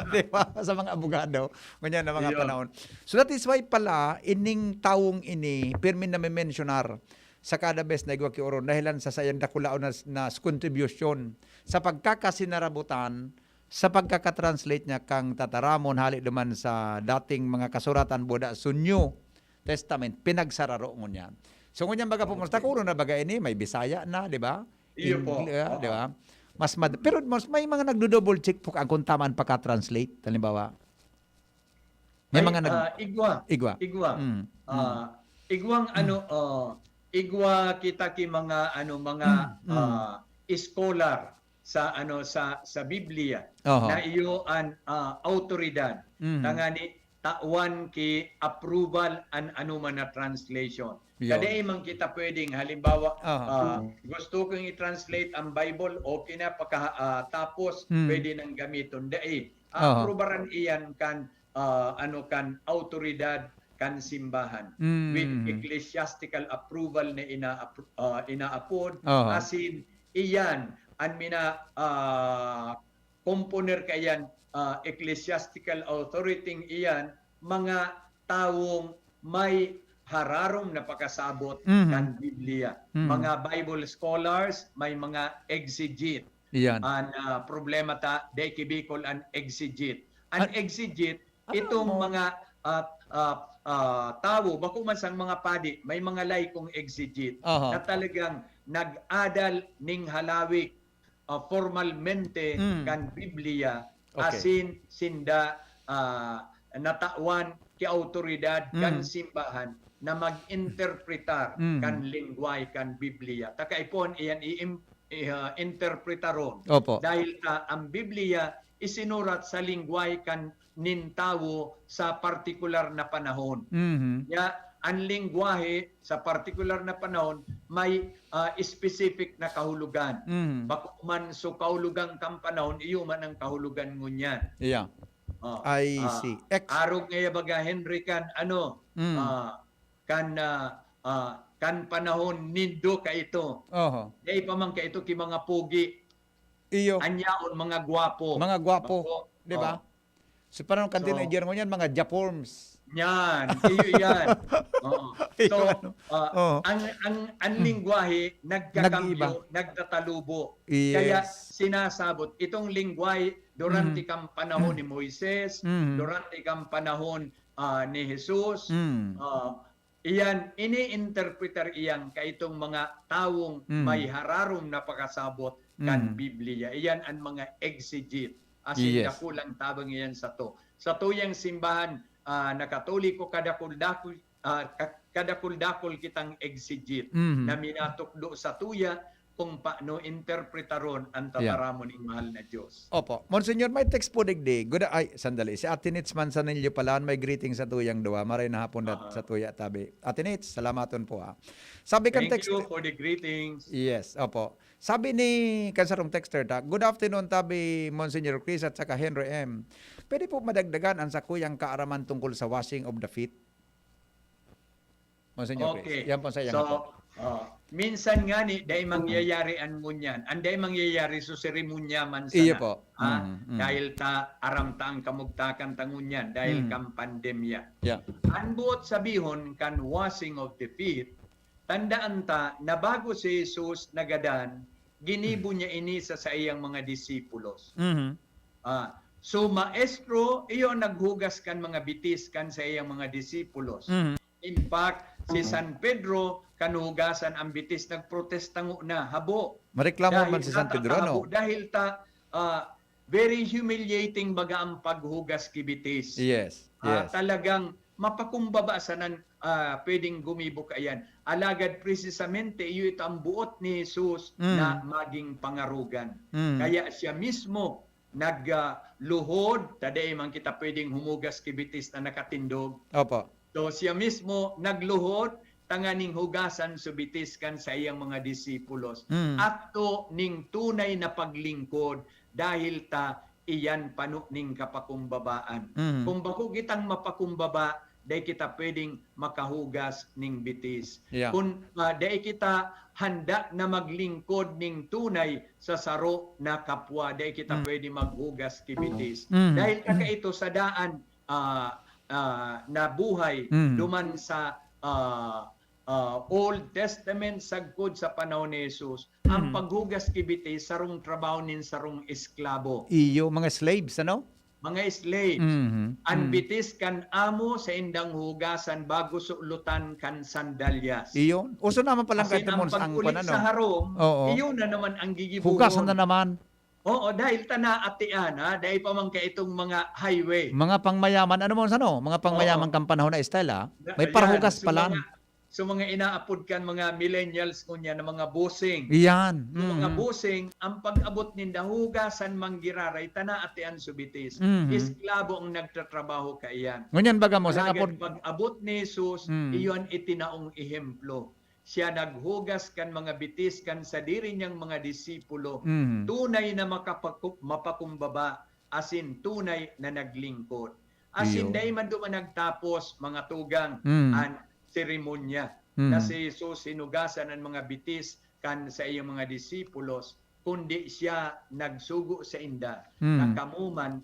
Di ba? Sa mga abogado, ngunyan na mga Iyo. panahon. So that is why pala, ining tawong ini, pirmi na may mensyonar sa kada bes na igwa ki oron, dahilan sa sayang dakulaon na, na contribution sa pagkakasinarabutan sa pagkaka-translate niya kang tataramon hali duman sa dating mga kasuratan buda sa New Testament, pinagsararo ngunyan. So, ngunyan baga po, Okay. musta kuno na baga ini, may Bisaya na, di ba? Iyo po. Ingl-, ah, Oo. di ba? Mas mad-, pero mas, may mga nagdo-double check po kung tama ang pagka-translate, halimbawa. May Ay, mga nag- ah, igwa. Igwa. Igwa. Mm, Ah, mm. igwang Mm. ano, ah, igwa kita ki mga, ano, mga, Mm, mm. ah, scholar sa, ano, sa, sa Biblia Oho. na iyo an, ah, awtoridad. Mm. Tangani, tawan ki approval an anoman na translation. Yun. Kadai man kita pwedeng, halimbawa, Oho. ah, gusto kong i-translate ang Bible, okay na, pagka, ah, tapos, Mm. pwede nang gamiton. Dai. Oho. Aprubaran iyan kan, ah, ano, kan awtoridad kan simbahan. Mm. With ecclesiastical approval na ina-apro-, ah, inaapod. Oho. Asin, iyan, an mina-, ah, komponer kaiyan, ah, ecclesiastical authority iyan, mga tawong may hararom na pakasabot Mhm. kan Biblia. Mhm. Mga Bible scholars, may mga exegete. Iyan. An, ah, problema ta, dai ki Bicol an exegete. An An-, exegete, ano itong mo? mga, ah, ah, ah, tawo, bako man sang mga padi, may mga laikong exegete Aha. na talagang nag-adal ning halawig, ah, formalmente Mm. kan Biblia, Okay. asin sinda, ah, natawan ki awtoridad kan Mm. simbahan na mag-interpretar Mm. kan lengwahe kan Biblia. Ta kaipuhan iyan i-im-, i-, ah, interpretaron. Opo. Dahil ta ang Biblia isinurat sa lengwahe kan nin tawo sa partikular na panahon. Mhm. Kaya, ang lengwahe sa partikular na panahon may, ah, specific na kahulogan. Mhm. Bako man so kahulogan kan panahon, iyo man ang kahulogan ngunyan. Yeah. Oh, I ah, see. Ex- arog ngaya baga, Henry, kan ano, Mm. ah, kan, ah, ah, kan panahon nindo kaito. Oho. Dai pa man kaito ki mga pogi. Iyo. An yaon, mga gwapo. Mga gwapo, Bako. di ba? Oh. So, parang kan Oo. teenager ngunyan, mga Japorms. Yan, iyo yan. Oo. Iyo, So, ano? ah, Oo. ang, ang, ang Hmm. lingwahe nagkakambyo, Nag-iiba. nagtatalubo. Kaya Yes. sinasabot itong lingwahe durante Hmm. kang panahon ni Moises, Hmm. durante kang panahon, ah, ni Jesus, Hmm. ah, iyan, ini-interpretar iyan kaitong mga tawong Hmm. may hararom na pakasabot kan Hmm. Biblia. Iyan an mga exegete. Asin Yes. dakulang tabang iyan sato. Sa tuyang simbahan, ah, na Katoliko, kadakul-dakul, ah, ka-, kadakul-dakul kitang exegete Mhm. na minatukdo sa tuya kung paano interpretaron ang Ayan. tataramon ning mahal na Diyos. Opo. Monsignor, may text po digdi. Good, ay, sandali. Si Ate Nits Manzanillo pala, may greeting sa tuyang duwa. Maray na hapon dat-, Aha. sa tuya tabi. Ate Nits, salamaton po, ha. Sabi kan Thank text you for the greetings. Yes, opo. Sabi ni kansarong texter ta, "Good afternoon, tabi Monsignor Chris at saka Henry M. Pwede po madagdagan ang sakuyang kaaraman tungkol sa washing of the feet?" Monsignor Chris. Okay. Yan po sa iyang So, hapon. oh, minsan ngani, dai Mm. mangyayari an ngunyan. An dai mangyayari, so seremonya man Iyo sana. po. Ha? Mm, mm. Dahil ta, aram ta ang kamugtakan ta ngunyan, dahil Mm. kan pandemya. Yeah. An buot sabihon kan washing of the feet, Tandaan ta na bago si Jesus nagadan, ginibo niya ini sa saiyang mga disipulos. Mhm. Ah, so, maestro, iyo naghugas kan mga bitis kan saiyang mga disipulos. Mhm. In fact, si San Pedro, kanuhugasan ang bitis, nagprotesta ngona, habo. Mareklamo Dahil man si San ata Pedro, ano? Habo, dahil ta, ah, very humiliating baga ang paghugas ki bitis. Yes, Ah, yes. Talagang mapakumbaba sanan, ah, pwedeng gumibo kaiyan. Alagad precisamente, iyo ito ang buot ni Jesus Mm. na maging pangarogan. Mm. Kaya siya mismo nagluhod, ta dai man kita pwedeng humugas ki bitis na nakatindog. Opo. So, siya mismo nagluhod tanganing hugasan so bitis kan saiyang mga disipulos. Mm. Akto ning tunay na paglingkod dahil ta iyan pano ning kapakumbabaan. Mm. Kung bako kitang mapakumbaba, dai kita pwedeng makahugas ning bitis. Yeah. Kung ah, dai kita handa na maglingkod ning tunay sa saro na kapwa, dai kita Mm. pwede maghugas ki bitis. Mm. Dahil ta kaito sa daan ah, ah, na buhay Mm. duman sa ah, ah, Old Testament sagkod sa panahon ni Jesus, ang Mm. paghugas ki bitis sarong trabaho nin sarong esklabo. Iyo, mga slaves, ano? Mga slaves. Mhm. An Mm. bitis kan amo saindang hugasan bago sulotan kan sandalyas. Iyo. Uso naman palang Asin kahit ang mo sa ang pag-uli ano. sa harong, Oo. iyo na naman ang gigibuhon. Hugasan na naman. Oo, dahil ta naatian, ha? Dahil pa man kaitong mga highway. Mga pangmayaman, ano mo sa no? Mga pangmayaman Oo. kang panahon na style, ha? Na- May ayan, parhugas so pa lang. Mga, so mga inaapod kan mga millennials ngunyan na mga bossing. Iyan. So mga Mhm. bossing, ang pag-abot ninda, hugasan man giraray, ta naatian so bitis. Mhm. Esklabo ang nagtatrabaho kaiyan. Ngunyan baga mo, sa Alagad kapod... pag-abot ni Jesus, Mm. iyon itinaong ehemplo. Siya naghugas kan mga bitis kan sadiri niyang mga disipulo. Mhm. Tunay na makapaku-, mapakumbaba, asin tunay na naglingkod. Asin Iyo. dai man duman nagtapos, mga tugang, Mm. an seremonya Mm. na si Jesus hinugasan an mga bitis kan sa iyang mga disipulos, kundi siya nagsugo sainda Mm. na kamo man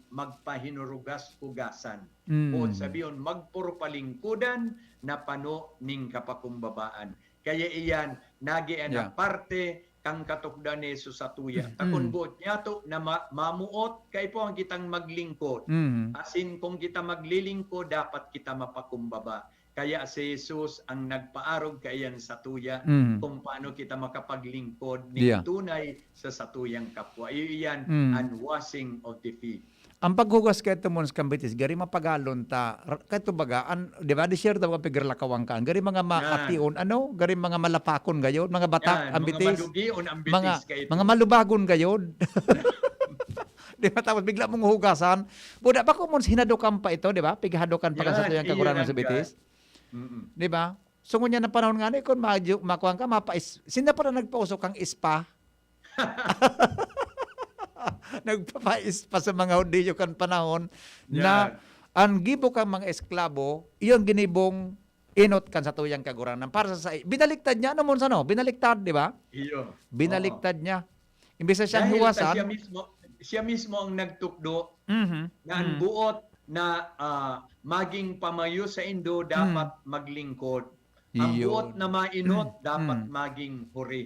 magpahinurugas-hugasan. Mm. Poon sabihon, magpurupalingkodan na pano nin kapakumbabaan. Kaya iyan, nagin na Yeah. parte kan katukdoan ni Jesus satuya. Mm. Ta kun boot niyato na ma-, mamuot, kaipuhan kitang maglingkod. Mm. Asin kung kita maglilingkod, dapat kita mapakumbaba. Kaya si Jesus ang nagpaarog kaiyan satuya Mm. kung paano kita makapaglingkod nin Yeah. tunay sa satuyang kapwa. Iyo iyan Mm. an washing of the feet. Ang paghugas kay tumon sa kambitis, gari mapagalon ta. R-, kay to baga, an, di ba, di share daw ang pigralakawan ka. Gari mga Yan. maation, ano? Gari mga malapakon gayod, mga bata, Yan, ang mga bitis. madugion ang Mga, bitis kay mga malubagon gayod. Di ba? Tapos bigla mong hugasan. Buda, bako mo, hinadokan pa ito, di ba? Pighadokan pa ka sa Yan, tuyang iyo kagurangnan yan, sa bitis. guys. Mm-mm. Di ba? So, ngunyan na panahon nga ni, kung majo-, makuha ka, mapais-, sinda pa na nagpauso kang ispa. Nagpapais pa sa mga Hudiyo kan panahon na Yan. ang gibo kang mga esklabo, iyo ang ginibong inot kan satuyang kagurangnan. Para sa sai-, binaliktad niya, ano mo sa no? Binaliktad, di ba? Iyo. Binaliktad niya. Imbis na siyang Dahil hugasan. Siya mismo, siya mismo ang nagtukdo Mhm. na ang Mm. buot na ah, maging pamayo sa indo dapat maglingkod. Ang Iyon. buot na mainot Mm. dapat Mm. maging huri.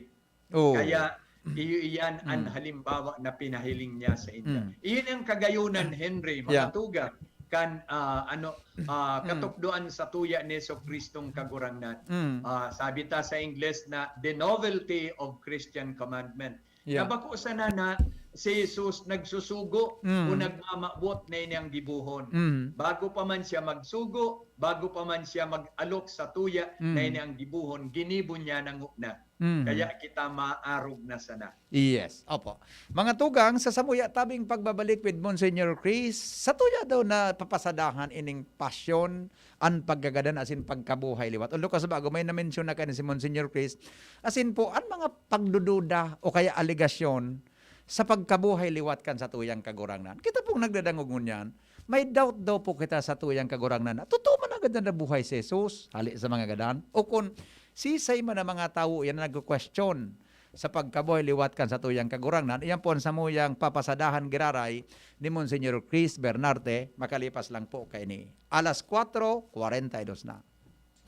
Oo. Kaya iyo iyan an Mm. halimbawa na pinahiling niya sa inda. Mm. Iyon ang kagayunan, Henry, Yeah. mga tugang, kan ah, ano ah, Mm. katukdoan satuya ni Jesu-Cristong Kagurangnan. Mm. Ah, sabi ta sa Ingles na the novelty of Christian commandment. Yeah. Na bako sana na si Jesus nagsusugo Mm. o nagmamawot na ini ang gibohon. Mm. Bago pa man siya magsugo, bago pa man siya mag-alok satuya Mm. na ini ang gibohon, ginibo niya na ngona. Mm. Kaya kita maarog na sana. Yes, opo. Mga tugang, sa samuya tabing pagbabalik with Monsignor Chris, satuya daw na papasadahan ining pasyon, an pagkagadan asin pagkabuhay liwat. Although, kaso bago may na-mention na kaini si Monsignor Chris, asin po, an mga pagdududa o kaya alegasyon sa pagkabuhay liwat kan satuyang Kagurangnan. Kita pong nagdadangog ngunyan, may doubt daw po kita sa satuyang Kagurangnan na totoo man agad na nabuhay si Jesus, hali sa mga gadan, o kun sisay man ang mga tawo yan na nagko-question sa pagkabuhay liwat kan satuyang Kagurangnan. Iyan po ang samuyang papasadahan giraray ni Monsignor Chris Bernarte, makalipas lang po kaini. Alas kwatro kwarenta y dos na.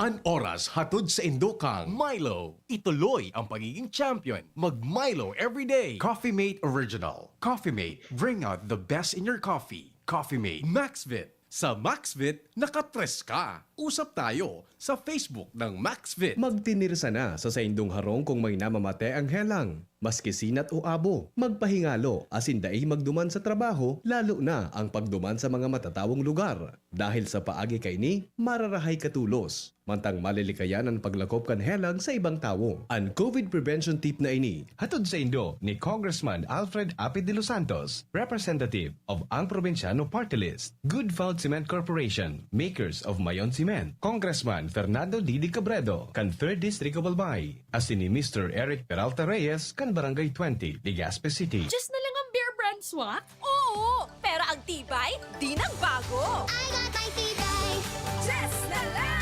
An oras hatod saindo kan Milo. Ituloy ang pagiging champion. Mag Milo everyday. Coffee Mate Original. Coffee Mate, bring out the best in your coffee. Coffee Mate. Maxvit. Sa Maxvit, nakatres ka. Usap tayo sa Facebook ng Maxvit. Magtinirsa na sa saindong harong kung may namamate ang helang. Maski sinat o abo, magpahingalo asin dai magduman sa trabaho, lalo na ang pagduman sa mga matatawong lugar. Dahil sa paagi kaini, mararahay ka tolos. Mantang malilikayan an paglakop kan helang sa ibang tawo. An COVID prevention tip na ini, hatod saindo ni Congressman Alfred Apid de los Santos, representative of Ang Probinsyano Party List, Good Found Cement Corporation, makers of Mayon Cement, Congressman Fernando Didi Cabredo, kan Third District of Albay, asin ni Mister Eric Peralta Reyes, kan Barangay twenty, Legazpi City. Just na lang ang Bear Brand Swak? Oo! Pero ang tibay, di nagbago. I got my tibay. Just na lang!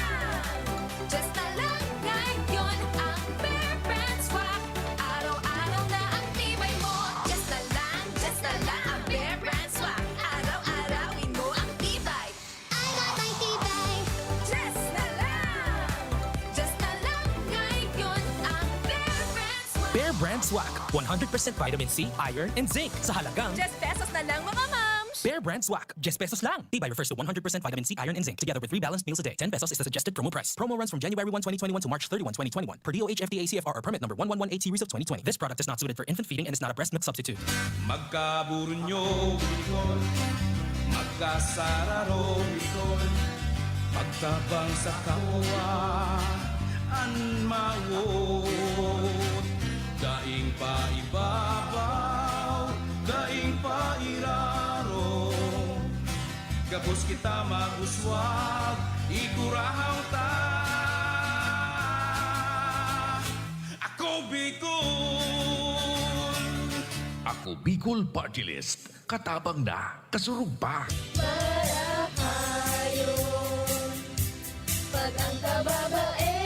Just na lang ngayon ang Bear Brand Swak. Araw-araw na ang tibay mo. Just na lang, just na lang ang Bear Brand Swak. Araw-arawin mo ang tibay. I got my tibay. Just na lang. Just na lang ngayon ang Bear Brand Swak. Bear Brand Swak, one hundred percent vitamin C, iron, and zinc. Sa halagang Just pesos na lang, mga mams! Bear Brand Swak, just pesos lang. Tibay refers to one hundred percent vitamin C, iron, and zinc, together with three balanced meals a day. Ten pesos is the suggested promo price. Promo runs from January one, twenty twenty-one to March thirty-one, twenty twenty-one, per D O H F D A C F R or permit number one one one eight series of twenty twenty. This product is not suited for infant feeding and is not a breast milk substitute. Magkaburunyo, Bicol. Magkasararo, Bicol. Magtabang sa kapwa, an mawot. Daing paibabaw, daing pairaro. Gabos kita mag-uswag, igurahaw ta. Ako Bicol! Ako Bicol Party List. Katabang na, kasurog pa. Marahayon, pag ang kababaehan,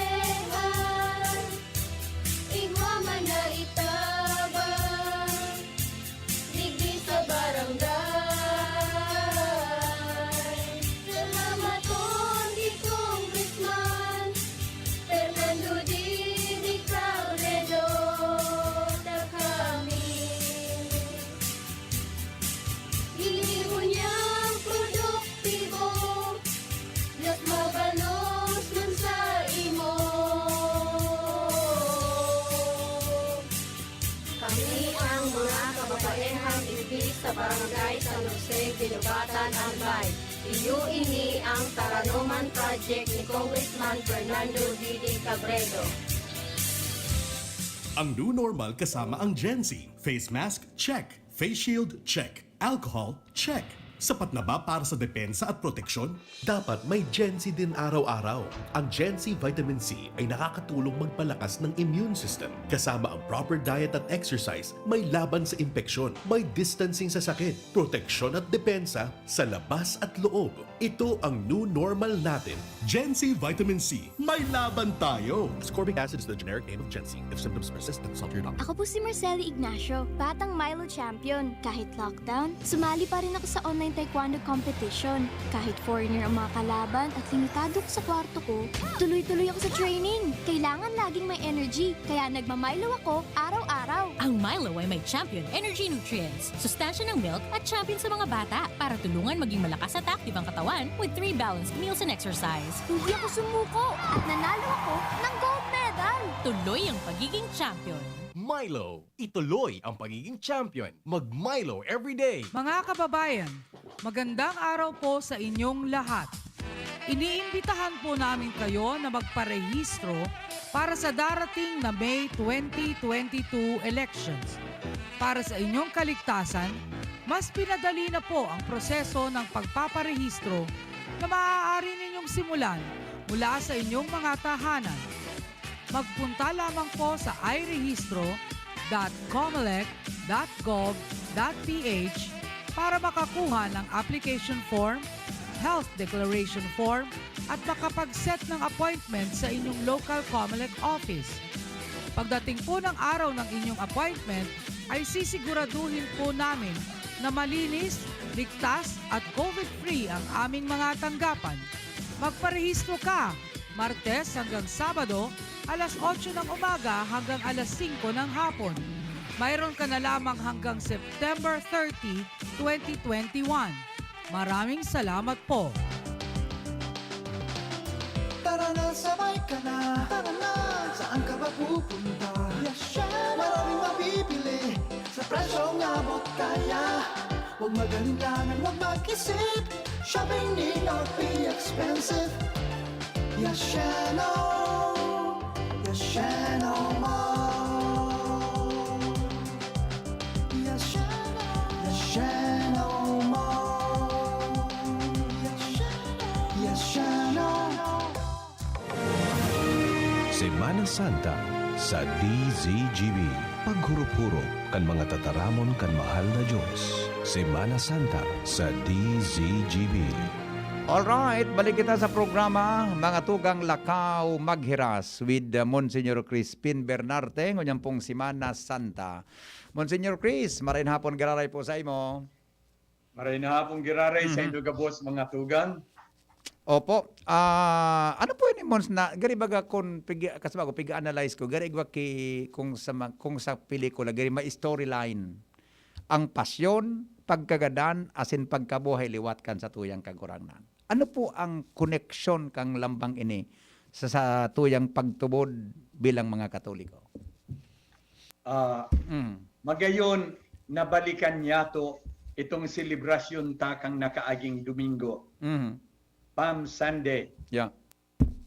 igwa man na itabang, digdi sa barangay. Salamaton ki Congressman Fernando Didi Cabredo, ta kami. Ini unyang produktibo, mas mabalos man sa imo. Kami ang mga kababaehang digdi sa Barangay San Jose, Guinobatan, Albay. Iyo ini ang Taranoman Project ni Congressman Fernando Didi Cabredo. Ang new normal kasama ang Gen Z. Face mask, check. Face shield, check. Alcohol, check. Sapat na ba para sa depensa at proteksyon? Dapat may Gen Z din araw-araw. Ang Gen Z Vitamin C ay nakakatulong magpalakas ng immune system. Kasama ang proper diet at exercise, may laban sa impeksyon, may distancing sa sakit, proteksyon at depensa sa labas at loob. Ito ang new normal natin. Gen Z Vitamin C, may laban tayo! Ascorbic acid is the generic name of Gen Z. If symptoms persist, then consult your doctor. Ako po si Marceli Ignacio, batang Milo champion. Kahit lockdown, sumali pa rin ako sa online taekwondo competition. Kahit foreigner ang mga kalaban at limitado ko sa kwarto ko, tuloy-tuloy ako sa training. Kailangan laging may energy, kaya nagmamilo ako araw-araw. Ang Milo ay may Champion Energy Nutrients, sustansya ng milk at champion sa mga bata para tulungan maging malakas at active ang katawan with three balanced meals and exercise. Hindi ako sumuko at nanalo ako ng gold medal! Tuloy ang pagiging champion. Milo, ituloy ang pagiging champion. Mag Milo everyday. Mga kababayan, magandang araw po sa inyong lahat. Iniimbitahan po namin kayo na magparehistro para sa darating na May twenty twenty-two elections. Para sa inyong kaligtasan, mas pinadali na po ang proseso ng pagpaparehistro na maaari ninyong simulan mula sa inyong mga tahanan. Magpunta lamang po sa irehistro dot comelec dot gov dot ph para makakuha ng application form, health declaration form, at makapag-set ng appointment sa inyong local Comelec office. Pagdating po ng araw ng inyong appointment, ay sisiguraduhin po namin na malinis, ligtas, at covid-free ang aming mga tanggapan. Magparehistro ka Martes hanggang Sabado, alas otso ng umaga hanggang alas singko ng hapon. Mayroon ka na lamang hanggang September thirty, twenty twenty-one. Maraming salamat po. Tara na, sabay ka na. Tara na. Saan ka ba pupunta? Yes, Maraming mabibili sa presyong abot kaya. Huwag mag-alinlangan, huwag mag-isip. Shopping need not be expensive. Yasheno, Yasheno Mall. Yasheno, Yasheno Mall. Yasheno, Yasheno. Semana Santa sa D Z G B. Paghurop-hurop kan mga tataramon kan mahal na Diyos. Semana Santa sa D Z G B. Alright, balik kita sa programa, mga tugang lakaw maghiras with uh, Monsignor Crispin Bernarte, ngunyan pong Semana Santa. Monsignor Chris, maray na hapon giraray po sa imo. Maray na hapon giraray sa Mhm. inyo gabos, mga tugang. Opo. Ah, ano po ini, Mons, na gari baga kun pig kasi bago pig-analyze ko, gari igwa ki kung sa ma- kung sa pelikula gari may storyline. Ang pasyon, pagkagadan, asin pagkabuhay liwat kan satuyang Kagurangnan. Ano po ang koneksyon kang lambang ini sa satuyang pagtubod bilang mga Katoliko? Ah, Mm. Magayon, nabalikan niyato itong selebrasyon ta kan nakaaging Domingo, Mhm. Palm Sunday. Yeah.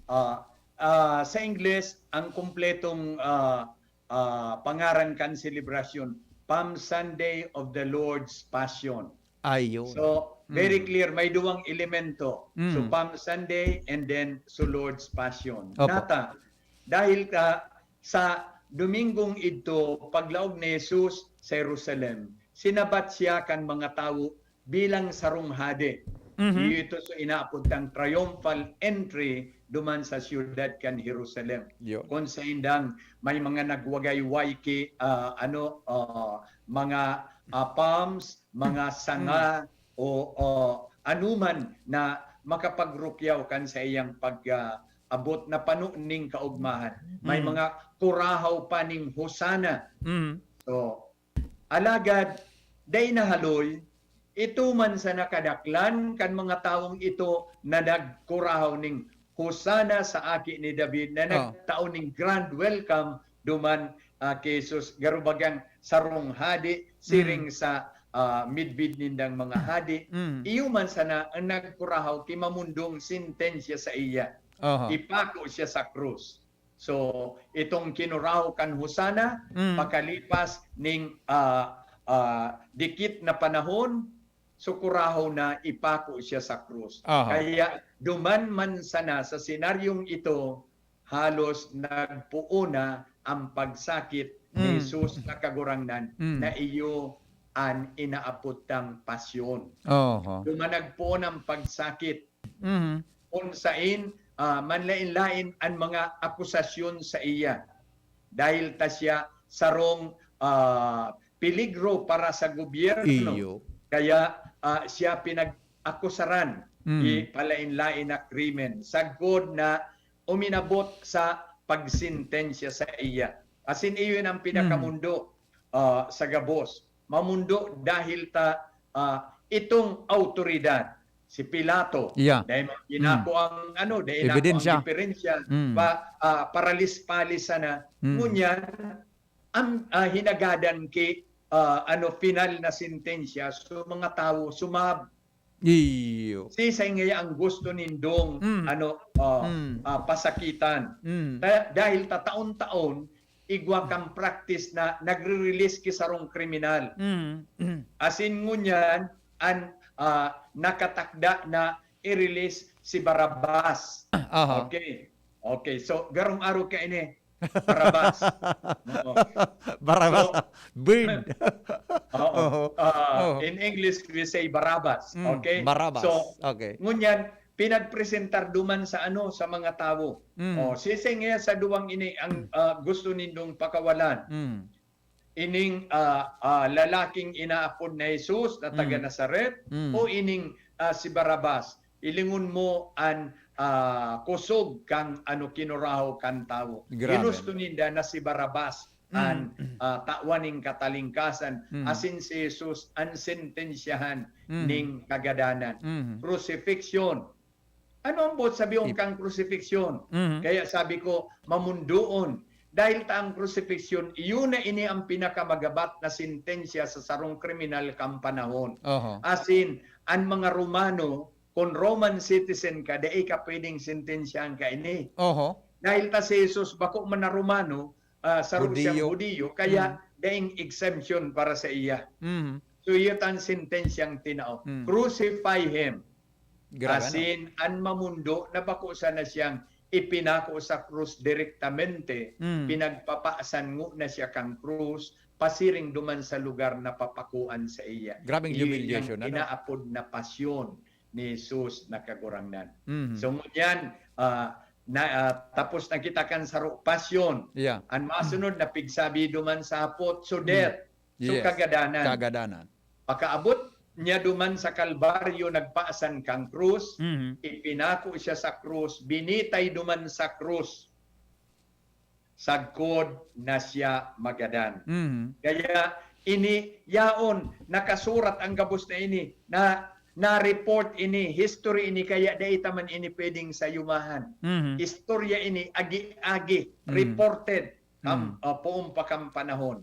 Ah, ah, sa Ingles, ang kumpletong ah, ah, pangaran kan selebrasyon, Palm Sunday of the Lord's Passion. Ayun. So, very Mm. clear, may duwang elemento. So, Mm. Palm Sunday and then so Lord's Passion. Opo. Nata, dahil ka sa Domingong idto, paglaog ni Jesus sa Jerusalem, sinabat siya kan mga tawo bilang sarong hade. Mhm. Iyo ito so inaapod tang triumphal entry duman sa siyudad kan Jerusalem. Yo. Kun saindang may mga nagwagayway ki ah, ano ah, mga ah, palms, mga sanga o ah, anuman na makapagrukyaw kan sa iyang pag ah, abot na pano ning kaugmahan. May Mm. mga kurahaw pa ning hosana. Mhm. So, alagad dai nahaloy, ito man sana kadaklan kan mga tawong ito na nagkurahaw ning Hosana sa Aki ni David na Oh. nagtao ning grand welcome duman ah, ki Jesus, garo bagang sarong hadi siring sa ah, midbid nindang mga hadi. Mm. Iyo man sana ang nagkurahaw ki mamundong sentensya sa iya. Oho. Ipako siya sa krus. So, itong kinurahaw kan Hosana, Mm. pakalipas ning ah, ah, dikit na panahon, so kurahaw na ipako siya sa krus. Aha. Kaya duman man sana sa senaryong ito, halos nagpoon na ang pagsakit ni Mm. Jesus na Kagurangnan Mm. na iyo an inaapod tang pasyon. Oho. Duman nagpoon ang pagsakit Mhm. kun sain ah, manlain-lain an mga akusasyon sa iya. Dahil ta siya sarong ah, peligro para sa gobyerno. Iyo. Kaya ah, siya pinag-akusaran Mm. i palain-lain na krimen. Sagkod na uminabot sa pagsentensya sa iya. Asin iyon ang pinakamundo ah, sa gabos. Mamundo dahil ta ah, itong awtoridad, si Pilato, Yeah. dahil ginako ang ano, dahil ginako Ebidensya. ang diferensya, Mm. pa, ah, paralis-palis sana. Mm. Ngunyan, ang ah, hinagadan ki ah, ano, final na sentensya, so mga tawo sumab Iyo. Sisay ngaya ang gusto nindong Mm. ano ah, Mm. ah, pasakitan. Mm. Kaya dahil ta taon-taon igwa kang practice na nagre-release ki sarong kriminal. Mm. Mm. Asin ngunyan an ah, nakatakda na i-release si Barabas. Aha. Okay. Okay. So garong aro ka ini Barabas. Oo. Barabas. So, Bird. Oo. Oo. Ah, Oo. In English, we say Barabas. Mm, Okay? Barabas. So, Okay. ngunyan, pinagpresentar duman sa ano, sa mga tawo. Mm. Oh, sisay ngaya sa duwang ini ang ah, gusto nindong pakawalan. Mm. Ining ah, ah, lalaking inaapod na Jesus na taga Mm. Nazaret Mm. o ining ah, si Barabas? Ilingon mo an ah, kusog kan ano, kinurahaw kan tawo. Grabe. Ginusto ninda na si Barabas an, Mm. ah, tawan nin katalingkasan, Mm. asin si Jesus an sentensyahan Mm. ning kagadanan. Mm. Crucifixion. Ano ang buot sabihon Ip- kan crucifixion? Mm. Kaya sabi ko, mamundoon. Dahil ta ang crucifixion, iyon na ini ang pinakamagabat na sentensya sa sarong kriminal kan panahon. Oho. Asin, an mga Romano, kun Roman citizen ka, dai ka pwedeng sentensyahan kaini. Oho. Dahil ta si Jesus bako man na Romano, ah, saro siyang Hudiyo. Hudiyo, kaya Mm. daing exemption para sa iya. Mm. So, iyo tan sentensyang tinao. Mm. Crucify him. Grabe, no? Asin, an mamundo na bako sana siyang ipinako sa krus direktamente, Mm. pinagpapasan ngona siya kan krus, pasiring duman sa lugar na papakoan saiya. Grabeng humiliation, ano? Iyo yang inaapod na pasyon ni Jesus na Kagurangnan. Mhm. So, ngunyan, ah, na, ah, tapos na kita kan saro, pasyon. Yeah. An masunod na pigsabi duman sa hapot, so Mm. death. So, Yes. kagadanan. Kagadanan. Pakaabot niya duman sa Kalbaryo, nagpasan kan krus, Mhm. ipinako siya sa krus, binitay duman sa krus. Sagkod na siya magadan. Mhm. Kaya ini, yaon, nakasurat ang gabos na ini, na, na-report ini, history ini, kaya dai ta man ini pwedeng sayumahan. Mhm. Istorya ini, agi-agi, Mhm. reported, kam-, Mhm. ah, poon pa kan panahon.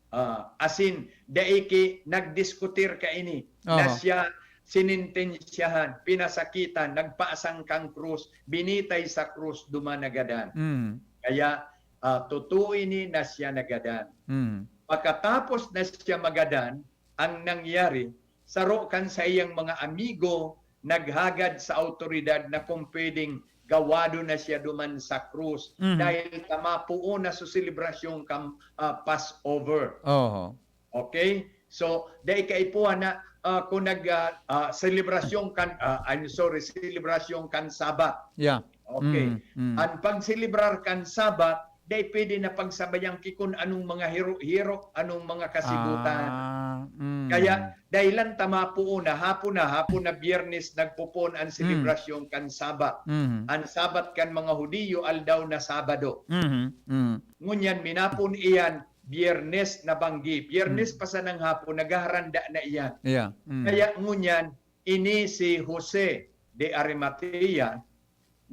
Ah, asin, dai ki nagdiskutir kaini, na Oho. siya sinintensyahan, pinasakitan, nagpasan kan krus, binitay sa krus, duman nagadan. Mm. Kaya, ah, totoo ini na siya nagadan. Mm. Pagkatapos na siya magadan, ang nangyari, saro kan saiyang mga amigo naghagad sa awtoridad na kung pwedeng gawado na siya duman sa krus Mhm. dahil ta mapoon na sa selebrasyon kan, ah, Passover. Oho. Okay? So, dai kaipuhan na, ah, kung nag, ah, ah, selebrasyon kan, ah, I'm sorry, selebrasyon kan Sabat. Yeah. Okay. Mm, mm. An pagselebrar kan Sabat, dai pwede na pagsabayan ki kun anong mga hiro-hiro, anong mga kasibutan. Ah, mm. Kaya, dahilan ta mapoon na, hapon na, hapon na Biyernes nagpopoon an Mm. selebrasyon kan Sabat. Mm. An Sabat kan mga Hudiyo, aldaw na Sabado. Mm, mm. Ngunyan, minapon iyan, Biyernes na banggi. Biyernes Mm. pa sanang hapon, naghaharanda na iyan. Yeah. Mm. Kaya ngunyan, ini si Jose de Arimatea,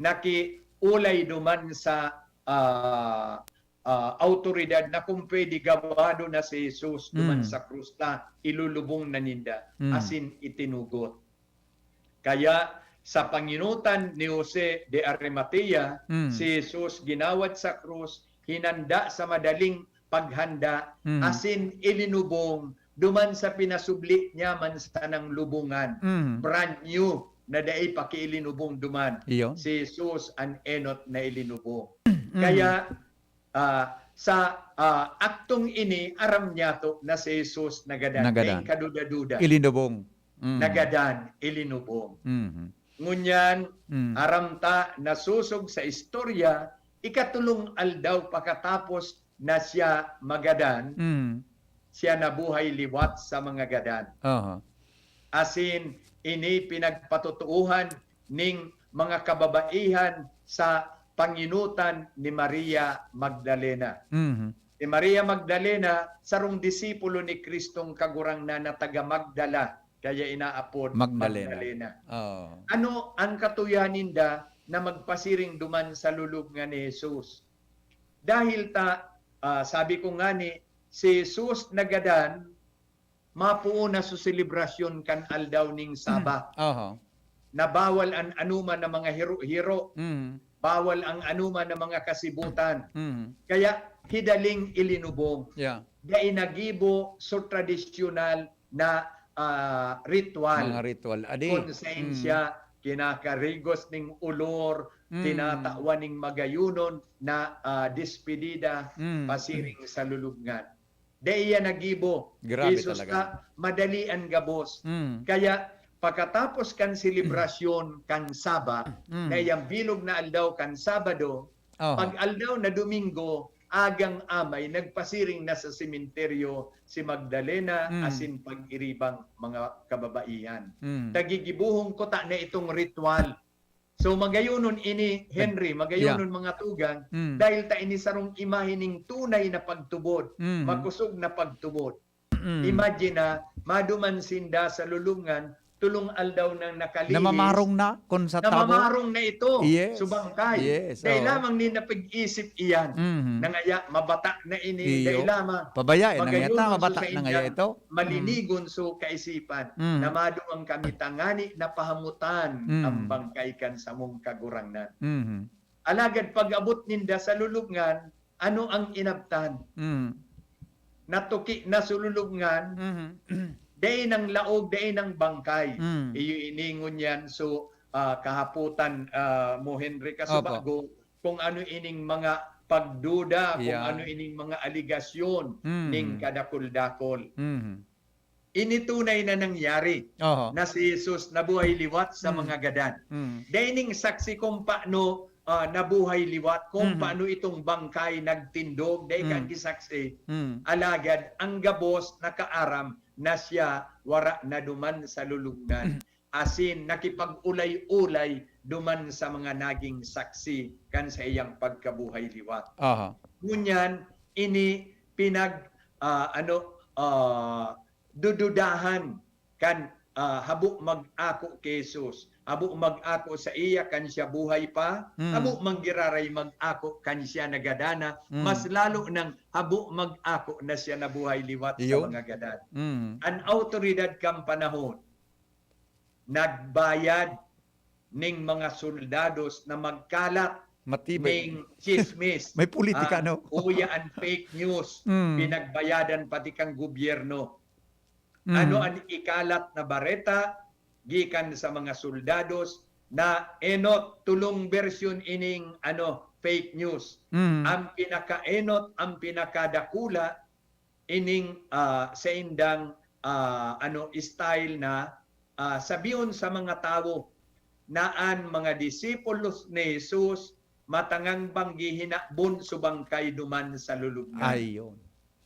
nakiolay duman sa, ah, ah, awtoridad na kung pwede gawado na si Jesus duman Mm. sa krus ta ilulubong na ninda, Mm. asin itinugot. Kaya sa pangenotan ni Jose de Arimatea, Mm. si Jesus ginawad sa krus, hinanda sa madaling paghanda, Mm. asin ilinubong duman sa pinasubli niya man sanang lubongan. Mm. Brand new na dai pa ki ilinubong duman. Iyo. Si Jesus an enot na ilinubong. Mm. Kaya, ah, sa, ah, aktong ini, aram niyato na si Jesus nagadan. Nagadan. Daing kaduda-duda. Ilinubong. Mm. Nagadan, ilinubong. Mhm. Ngunyan, Mm. aram ta, nasosog sa istorya, ikatolong aldaw pakatapos na siya magadan, Mm. siya nabuhay liwat sa mga gadan. Aha. Asin, ini pinagpatotoohan ning mga kababaihan sa pangenotan ni Maria Magdalena. Mhm. Si Maria Magdalena, sarong disipulo ni Kristong Kagurangnan na taga Magdala, kaya inaapod Magdalena. Magdalena. Oo. Ano ang katuyan ninda na magpasiring duman sa lulubngan ni Jesus? Dahil ta, ah, sabi ko ngani, si Jesus nagadan, mapoon na sa selebrasyon kan aldaw ning Sabat. Aha. Na bawal an anoman na mga hiro-hiro, Mm. bawal ang anoman na mga kasibutan. Mm. Kaya hidaling ilinubong. Yeah. Dai nagibo sa tradisyonal na, ah, ritual. Mga ritual. Adi. Kung sain Mm. siya kinakarigos ning olor, Mm. tinatawan ning magayonon na, ah, despedida, Mm. pasiring sa lulubngan. Dai iyan nagibo. Grabe Jesus talaga. Ta, madali an gabos. Mm. Kaya, pagkatapos kan selebrasyon kan Sabat, Mm. na iyang bilog na aldaw kan Sabado, Aha. pag aldaw na Domingo, agang amay, nagpasiring na sa sementeryo si Magdalena, Mm. asin pag-iribang mga kababaihan. Mm. Tagigibohon ko ta na itong ritual. So, magayonon ini, Henry, magayonon, mga tugang, Mm. dahil ta ini sarong imahe ning tunay na pagtubod, Mm. makosog na pagtubod. Mm. Imagine na, maduman sinda sa lulubngan, tolong aldaw nang nakalihis. Namamarong na, kung sa tabo. Namamarong na ito, Yes. sa bangkay. Yes, Dahil oo. lamang ni napag-isip iyan, Mhm. na ngaya, mabata na ini, Iyo. dahil lamang. Pabaya, eh, na ngaya ta, Magayonon so mabata sa na ngaya indang ito. Mm. malinigon so kaisipan, Mm. na maduman kami tangani na pahamutan Mm. ang bangkay kan samong kagurangnan. Mhm. Alagad pag-abot ninda sa lulubngan, ano ang inabtan? Mm. Natuki na sa lulubngan, Mhm. dai nang laog, dai nang bangkay. Mm. Iyo ini ngunyan. So, ah, kahapotan, ah, mo, Henry, Opo. kasubago, kung ano ining mga pagduda, kung Yan. ano ining mga aligasyon Mm. ning kadakul-dakol. Mhm. Ini tunay na nangyari Oho. na si Jesus nabuhay liwat sa Mm. mga gadan. Mm. Dai ning saksi kung paano, ah, nabuhay liwat, kung Mhm. paano itong bangkay nagtindog, dai Mm. kan gisaksi. Mm. Alagad ang gabos nakaaram na siya wara na duman sa lulubngan. Asin nakipag-ulay-ulay duman sa mga naging saksi kan saiyang pagkabuhay liwat. Aha. Ngunyan, ini pinag, ah, ano, ah, dududahan kan, ah, habo mag-ako ki Jesus, habo mag-ako saiya kan siya buhay pa, Mm. habo man giraray mag-ako kan siya nagadana, Mm. mas lalo nang habo mag-ako na siya nabuhay liwat sa Iyon. mga gadan. Mm. An awtoridad kan panahon, nagbayad ning mga soldados na magkalat Matibay. ning chismis, May politika, ah, no? uya an fake news, Mm. pinagbayadan pati kan gobyerno. Mm. Ano an ikalat na bareta gikan sa mga soldados na enot, tolong bersyon ining, ano, fake news. Mm. Ang pinakaenot, ang pinakadakula, ining, ah, saindang, ah, ano, style na, ah, sabihon sa mga tawo na an mga disipulos ni Jesus matangang banggi hinabon sa bangkay duman sa lulubngan. Ayun.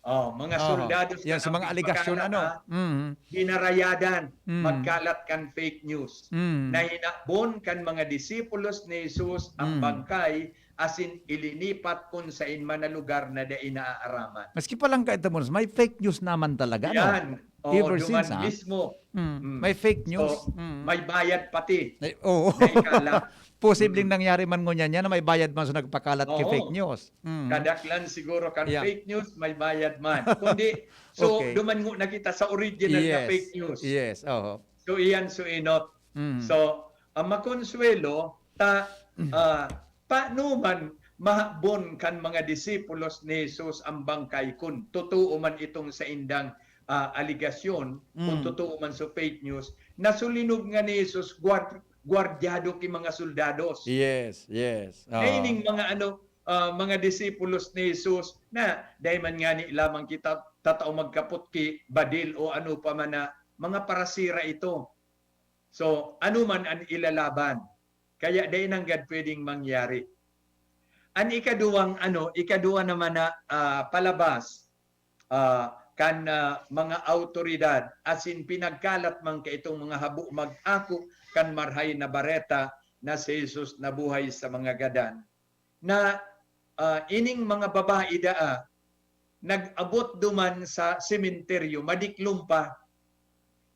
Oh, mga Oho. soldados Yan na sa mga aligasyon, nagpapakalat, ano? ah, Mm. ginarayadan, Mm. magkalat kan fake news Mm. na hinabon kan mga disipulos ni Jesus ang Mm. bangkay asin ilinipat kun saen man na lugar na dai naaaraman. Maski pa lang kaidto, Mons, may fake news naman talaga, no? Yan. Oo, Ever duman since, ah. mismo. Mm. Mm. May fake news. So, Mm. may bayad pati. Ay, oo. May kalat. Posibleng Mm. nangyari man ngunyan yan na may bayad man sa nagpakalat ki Oo. fake news. Mm. Kadaklan siguro kan Yeah. fake news, may bayad man. Kundi, so, Okay. duman ngunyan kita sa original na Yes. fake news. Yes, oho. So, iyan, so, enot. Mm. So, ang makonsuwelo, ta, Mm. ah, paano man mahabon kan mga disipulos ni Jesus ang bangkay kun totoo man itong saindang, ah, aligasyon, kun Mm. totoo man sa fake news, na sa linubngan ni Jesus, gwar-, gwardyado ki mga soldados. Yes, yes. Oo. Kaya ining mga ano, ah, mga disipulos ni Jesus na dai man ngani lamang kita tatao magkapot ki badil o ano pa man na mga parasira ito. So, ano man an ilalaban, kaya dai nanggad pwedeng mangyari. An ikaduwang ano, ikaduwa naman na, ah, palabas, ah, kan, ah, mga awtoridad asin pinagkalat man kaitong mga habo mag-ako kan Marahay na Bareta na si Jesus nabuhay sa mga gadan, na, ah, ining mga babae daa nag-abot duman sa sementeryo, madiklom pa.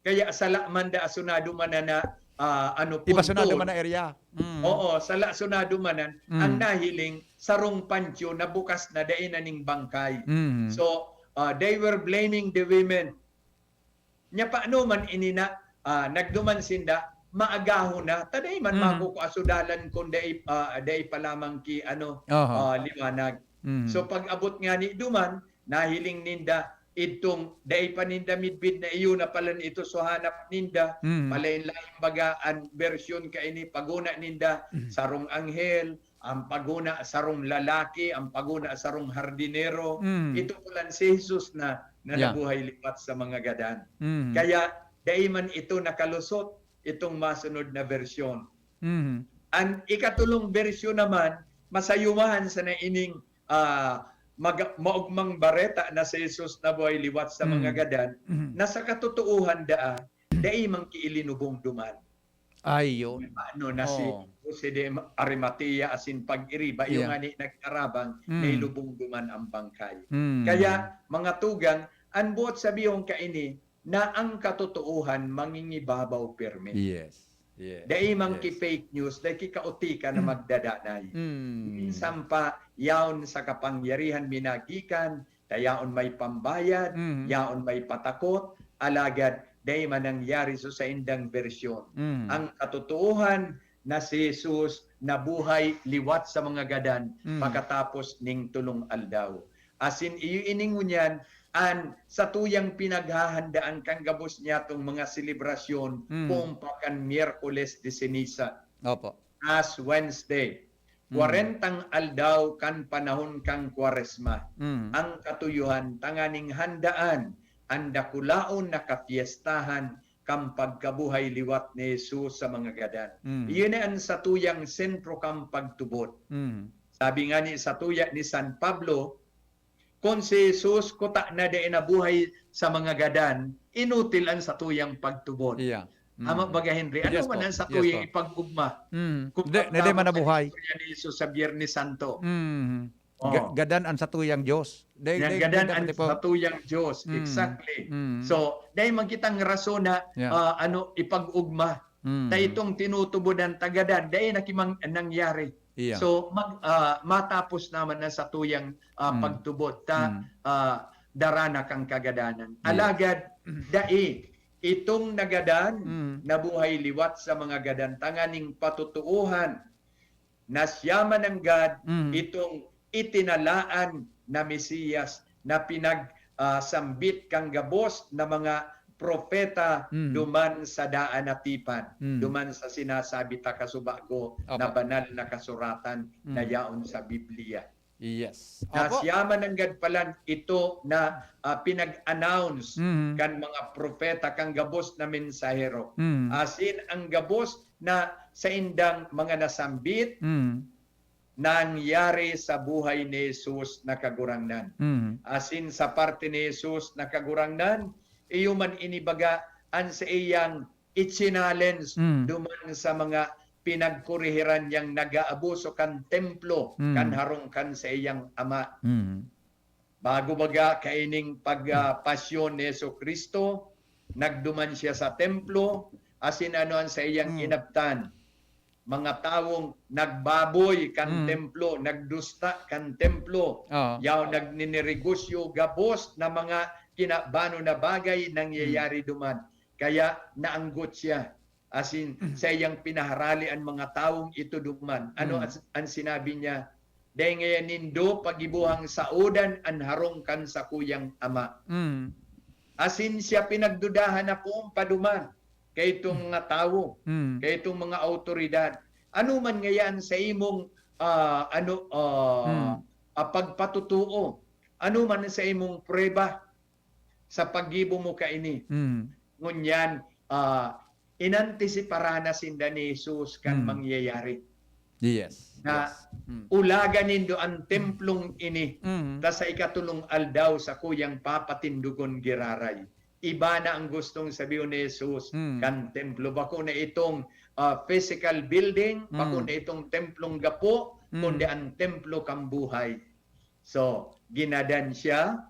Kaya sala man daa sonado man na, na, ah, ano, Iba sonado punton. man na area. Mm. Oo, sala sonado man an, Mm. ang nahiling, sarong pantyo na bukas na, dai na ning bangkay. Mm. So, ah, they were blaming the women. Nya paano man ini na, ah, nagduman sinda, maagahon na, ta dai man Mm. makukua so dalan kun dai, ah, dai pa lamang ki, ano, Aha. ah, liwanag. Mm. So, pag-abot ngani duman, nahiling ninda idtong dai pa ninda midbid na iyo na palan ito so hanap ninda, Mm. palain-lain baga an bersyon kaini, paguna ninda, Mm. sarong anghel, ang paguna sarong lalaki, ang paguna sarong hardinero. Mm. Ito palan si Jesus na, na Yeah. nabuhay liwat sa mga gadan. Mm. Kaya dai man ito nakalusot, itong masunod na bersyon. Mm. An ikatolong bersyon naman, masayumahan sana ining, ah, mag-, maugmang bareta na si Jesus nabuhay liwat sa mga Mm. gadan, Mm. na sa katotoohan daa, dai man ki ilinubong duman. Ay, yun. Ano na si Oo. Jose de Arimatea asin pag-iriba, iyo Yeah. ngani nagtarabang, Mm. nailubong duman ang bangkay. Mm. Kaya, mga tugang, an boot sabihon kaini na ang katotoohan mangingibabaw pirmi. Yes. Yes. Dai man Yes. ki fake news, dai ki kaotika na magdadanay. Mm. Minsan pa, yaon sa kapangyarihan minagikan, ta yaon may pambayad, Mm. yaon may patakot, alagad dai man nangyari sa saindang bersyon. Mm. Ang katotoohan na si Jesus nabuhay liwat sa mga gadan Mm. pakatapos ning tolong aldaw. Asin iyo ini ngunyan an satuyang pinaghahandaan kan gabos niyatong mga selebrasyon Mm. poon pa kan Miyerkules de Ceniza, Opo. Ash Wednesday. Mm. Kwarentang aldaw kan panahon kan Kwaresma. Mm. Ang katuyohan tanganing handaan an dakulaon na kapiestahan kan pagkabuhay liwat ni Jesus sa mga gadan. Mm. Iyon an satuyang sentro kan pagtubod. Mm. Sabi nga ni satuya ni San Pablo, "Kun si Jesus kuta na dai nabuhay sa mga gadan, inutil an satuyang pagtubod." Yeah. Mm. Ama baga, Henry, ano Yes man po. ang Yes satuyang po. ipag-ugma? Mm. Kung Di, na di pagtapos man sa nabuhay. istorya ni Jesus sa Biyernes Santo. Mm. Oh. Ga- gadan ang satuyang Diyos. Di, Yan, di, gadan di, ang di po. Satuyang Diyos. Mm. Exactly. Mm. So, dahil magkitang rason na Yeah. ah, ano, ipag-ugma. Mm. Ta itong tinutubod ang tagadan, dahil nakimang nangyari. Yeah. So, mag, ah, matapos naman na satuyang ah, Mm. pagtubod. Ta, Mm. ah, dara na kang kagadanan. Yeah. Alagad, dai, itong nagadan, Mm. nabuhay liwat sa mga gadan, tanganing patutuohan na siya mananggad Mm. itong itinalaan na Mesiyas na pinag, ah, sambit kan gabos na mga propeta Mm. duman sa daan na tipan, Mm. duman sa sinasabi ta kasubago na Opo. banal na kasuratan na Mm. yaon sa Biblia. Yes. Na Opo. siya mananggad palan ito na ah, pinag-announce Mm. kan mga propeta, kan gabos na mensahero. Mm. Asin ang gabos na saindang mga nasambit Mm. nangyari sa buhay ni Jesus na Kagurangnan. Mm. Asin sa parte ni Jesus na Kagurangnan, iyo man inibaga an saiyang i-challenge Mm. duman sa mga pinagkurihiran niyang nag-aabuso kan templo, Mm. kan harong kan saiyang ama. Mm. Bago baga kaining pag, ah, pasyon ni Jesu-Cristo, nagduman siya sa templo, asin ano an saiyang Mm. inabtan? Mga tawong nagbaboy kan Mm. templo, nagdusta kan templo, Oo. yaon nagninirigosyo, gabos na mga kinabanon na bagay nangyayari duman. Kaya naanggot siya. Asin, saiyang pinaharali an mga tawong ito duman. Ano Mm. as-, an sinabi niya? "Dai ngaya nindo pagibohang saodan an harong kan sakuyang ama." Mm. Asin siya pinagdudahan na poon pa duman kaitong mga tawo, Mm. kaitong mga awtoridad. Ano man ngaya an sa imong, ah, ano, ah, Mm. ah, pagpatotoo? Ano man sa imong prueba sa paggibo mo kaini? Mm. Ngunyan, ah, inantisipara na sinda ni Jesus kan Mm. mangyayari. Yes. Na Yes. Mm. "Ulaga nindo an templong ini, Mm. ta sa ikatolong aldaw sakuyang papatindogon giraray." Iba na ang gustong sabihon ni Jesus Mm. kan templo. Bako na itong, ah, physical building, bako Mm. na itong templong gapo, Mm. kundi ang templo kan buhay. So, ginadan siya,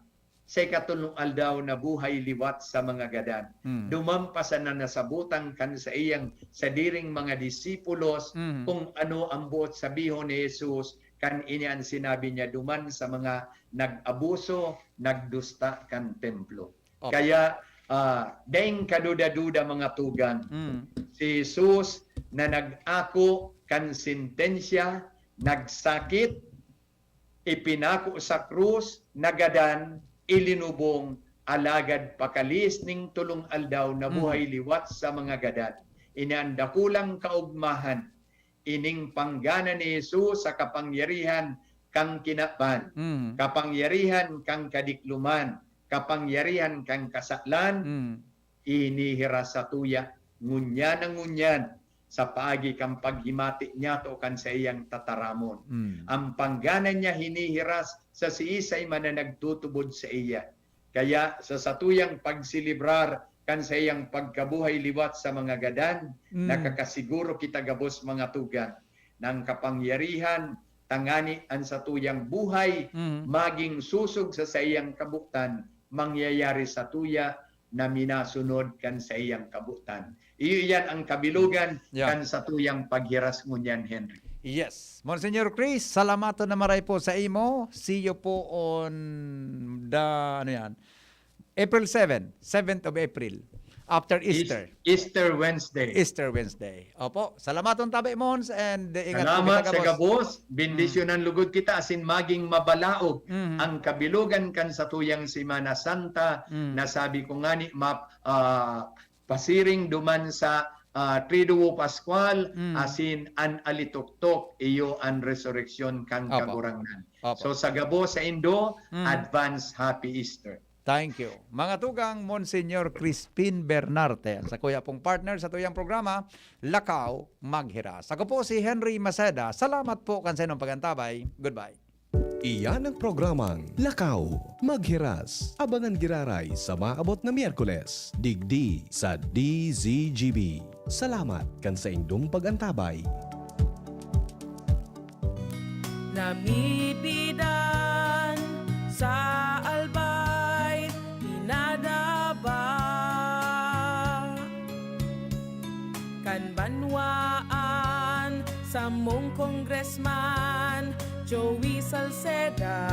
sa ikatolong aldaw nabuhay liwat sa mga gadan. Mm. Duman pa sana nasabotan kan saiyang sadiring mga disipulos Mm. kung ano ang boot sabihon ni Jesus kan ini an sinabi niya duman sa mga nag-abuso, nagdusta kan templo. Opo. Kaya, ah, daing kaduda-duda, mga tugang, Mm. si Jesus na nag-ako kan sentensya, nagsakit, ipinako sa krus, nagadan, ilinubong, alagad pakalihis ning tolong aldaw nabuhay liwat sa mga gadan. Ini an dakulang kaogmahan, ining panggana ni Jesus sa kapangyarihan kan kinaban, Mm. kapangyarihan kan kadikloman, kapangyarihan kan kasalan, Mm. hinihiras satuya ngunyan na ngunyan sa paagi kan paghimati niyato kan saiyang tataramon. Mm. Ang panggana niya hinihiras sa siisay man na nagtutubod saiya. Kaya sa satuyang pagselebrar kan saiyang pagkabuhay liwat sa mga gadan, Mm. nakakasiguro kita gabos, mga tugang, na ang kapangyarihan tangani an satuyang buhay Mm. magin sosog sa saiyang kabotan, mangyayari satuya na minasunod kan saiyang kabotan. Iyo iyan ang kabilugan Yeah. kan satuyang paghiras ngunyan, Henry. Yes. Monsignor Chris, salamaton na maray po sa imo. See you po on the, ano yan, April seven, seventh of April. After Easter. Easter Wednesday. Easter Wednesday. Opo. Salamaton tabi, Mons, and ingat po Salamat kita sa gabos. gabos. Bendisyonan Mm. lugod kita asin maging mabalaog Mm. ang kabilugan kan satuyang Semana Santa Mm. na sabi ko ngani map-, ah, pasiring duman sa, ah, Triduo Pascual Mm. asin an alitoktok iyo an resureksyon kan Opo. Kagurangnan. Opo. So, sa gabos saindo, Mm. advance Happy Easter. Thank you. Mga tugang, Monsignor Crispin Bernarte, sa kuya pong partner sa tuyang programa, Lakaw Maghiras. Ako po si Henry Maceda. Salamat po kan sa inyong pag-antabay. Goodbye. Iyan ang programang Lakaw Maghiras. Abangan giraray sa maabot na Miyerkules, digdi sa D Z G B. Salamat kan saindong pag-antabay. Namipidan sa albay, pinadaba kan banwaan, samong Congressman Joey Salceda.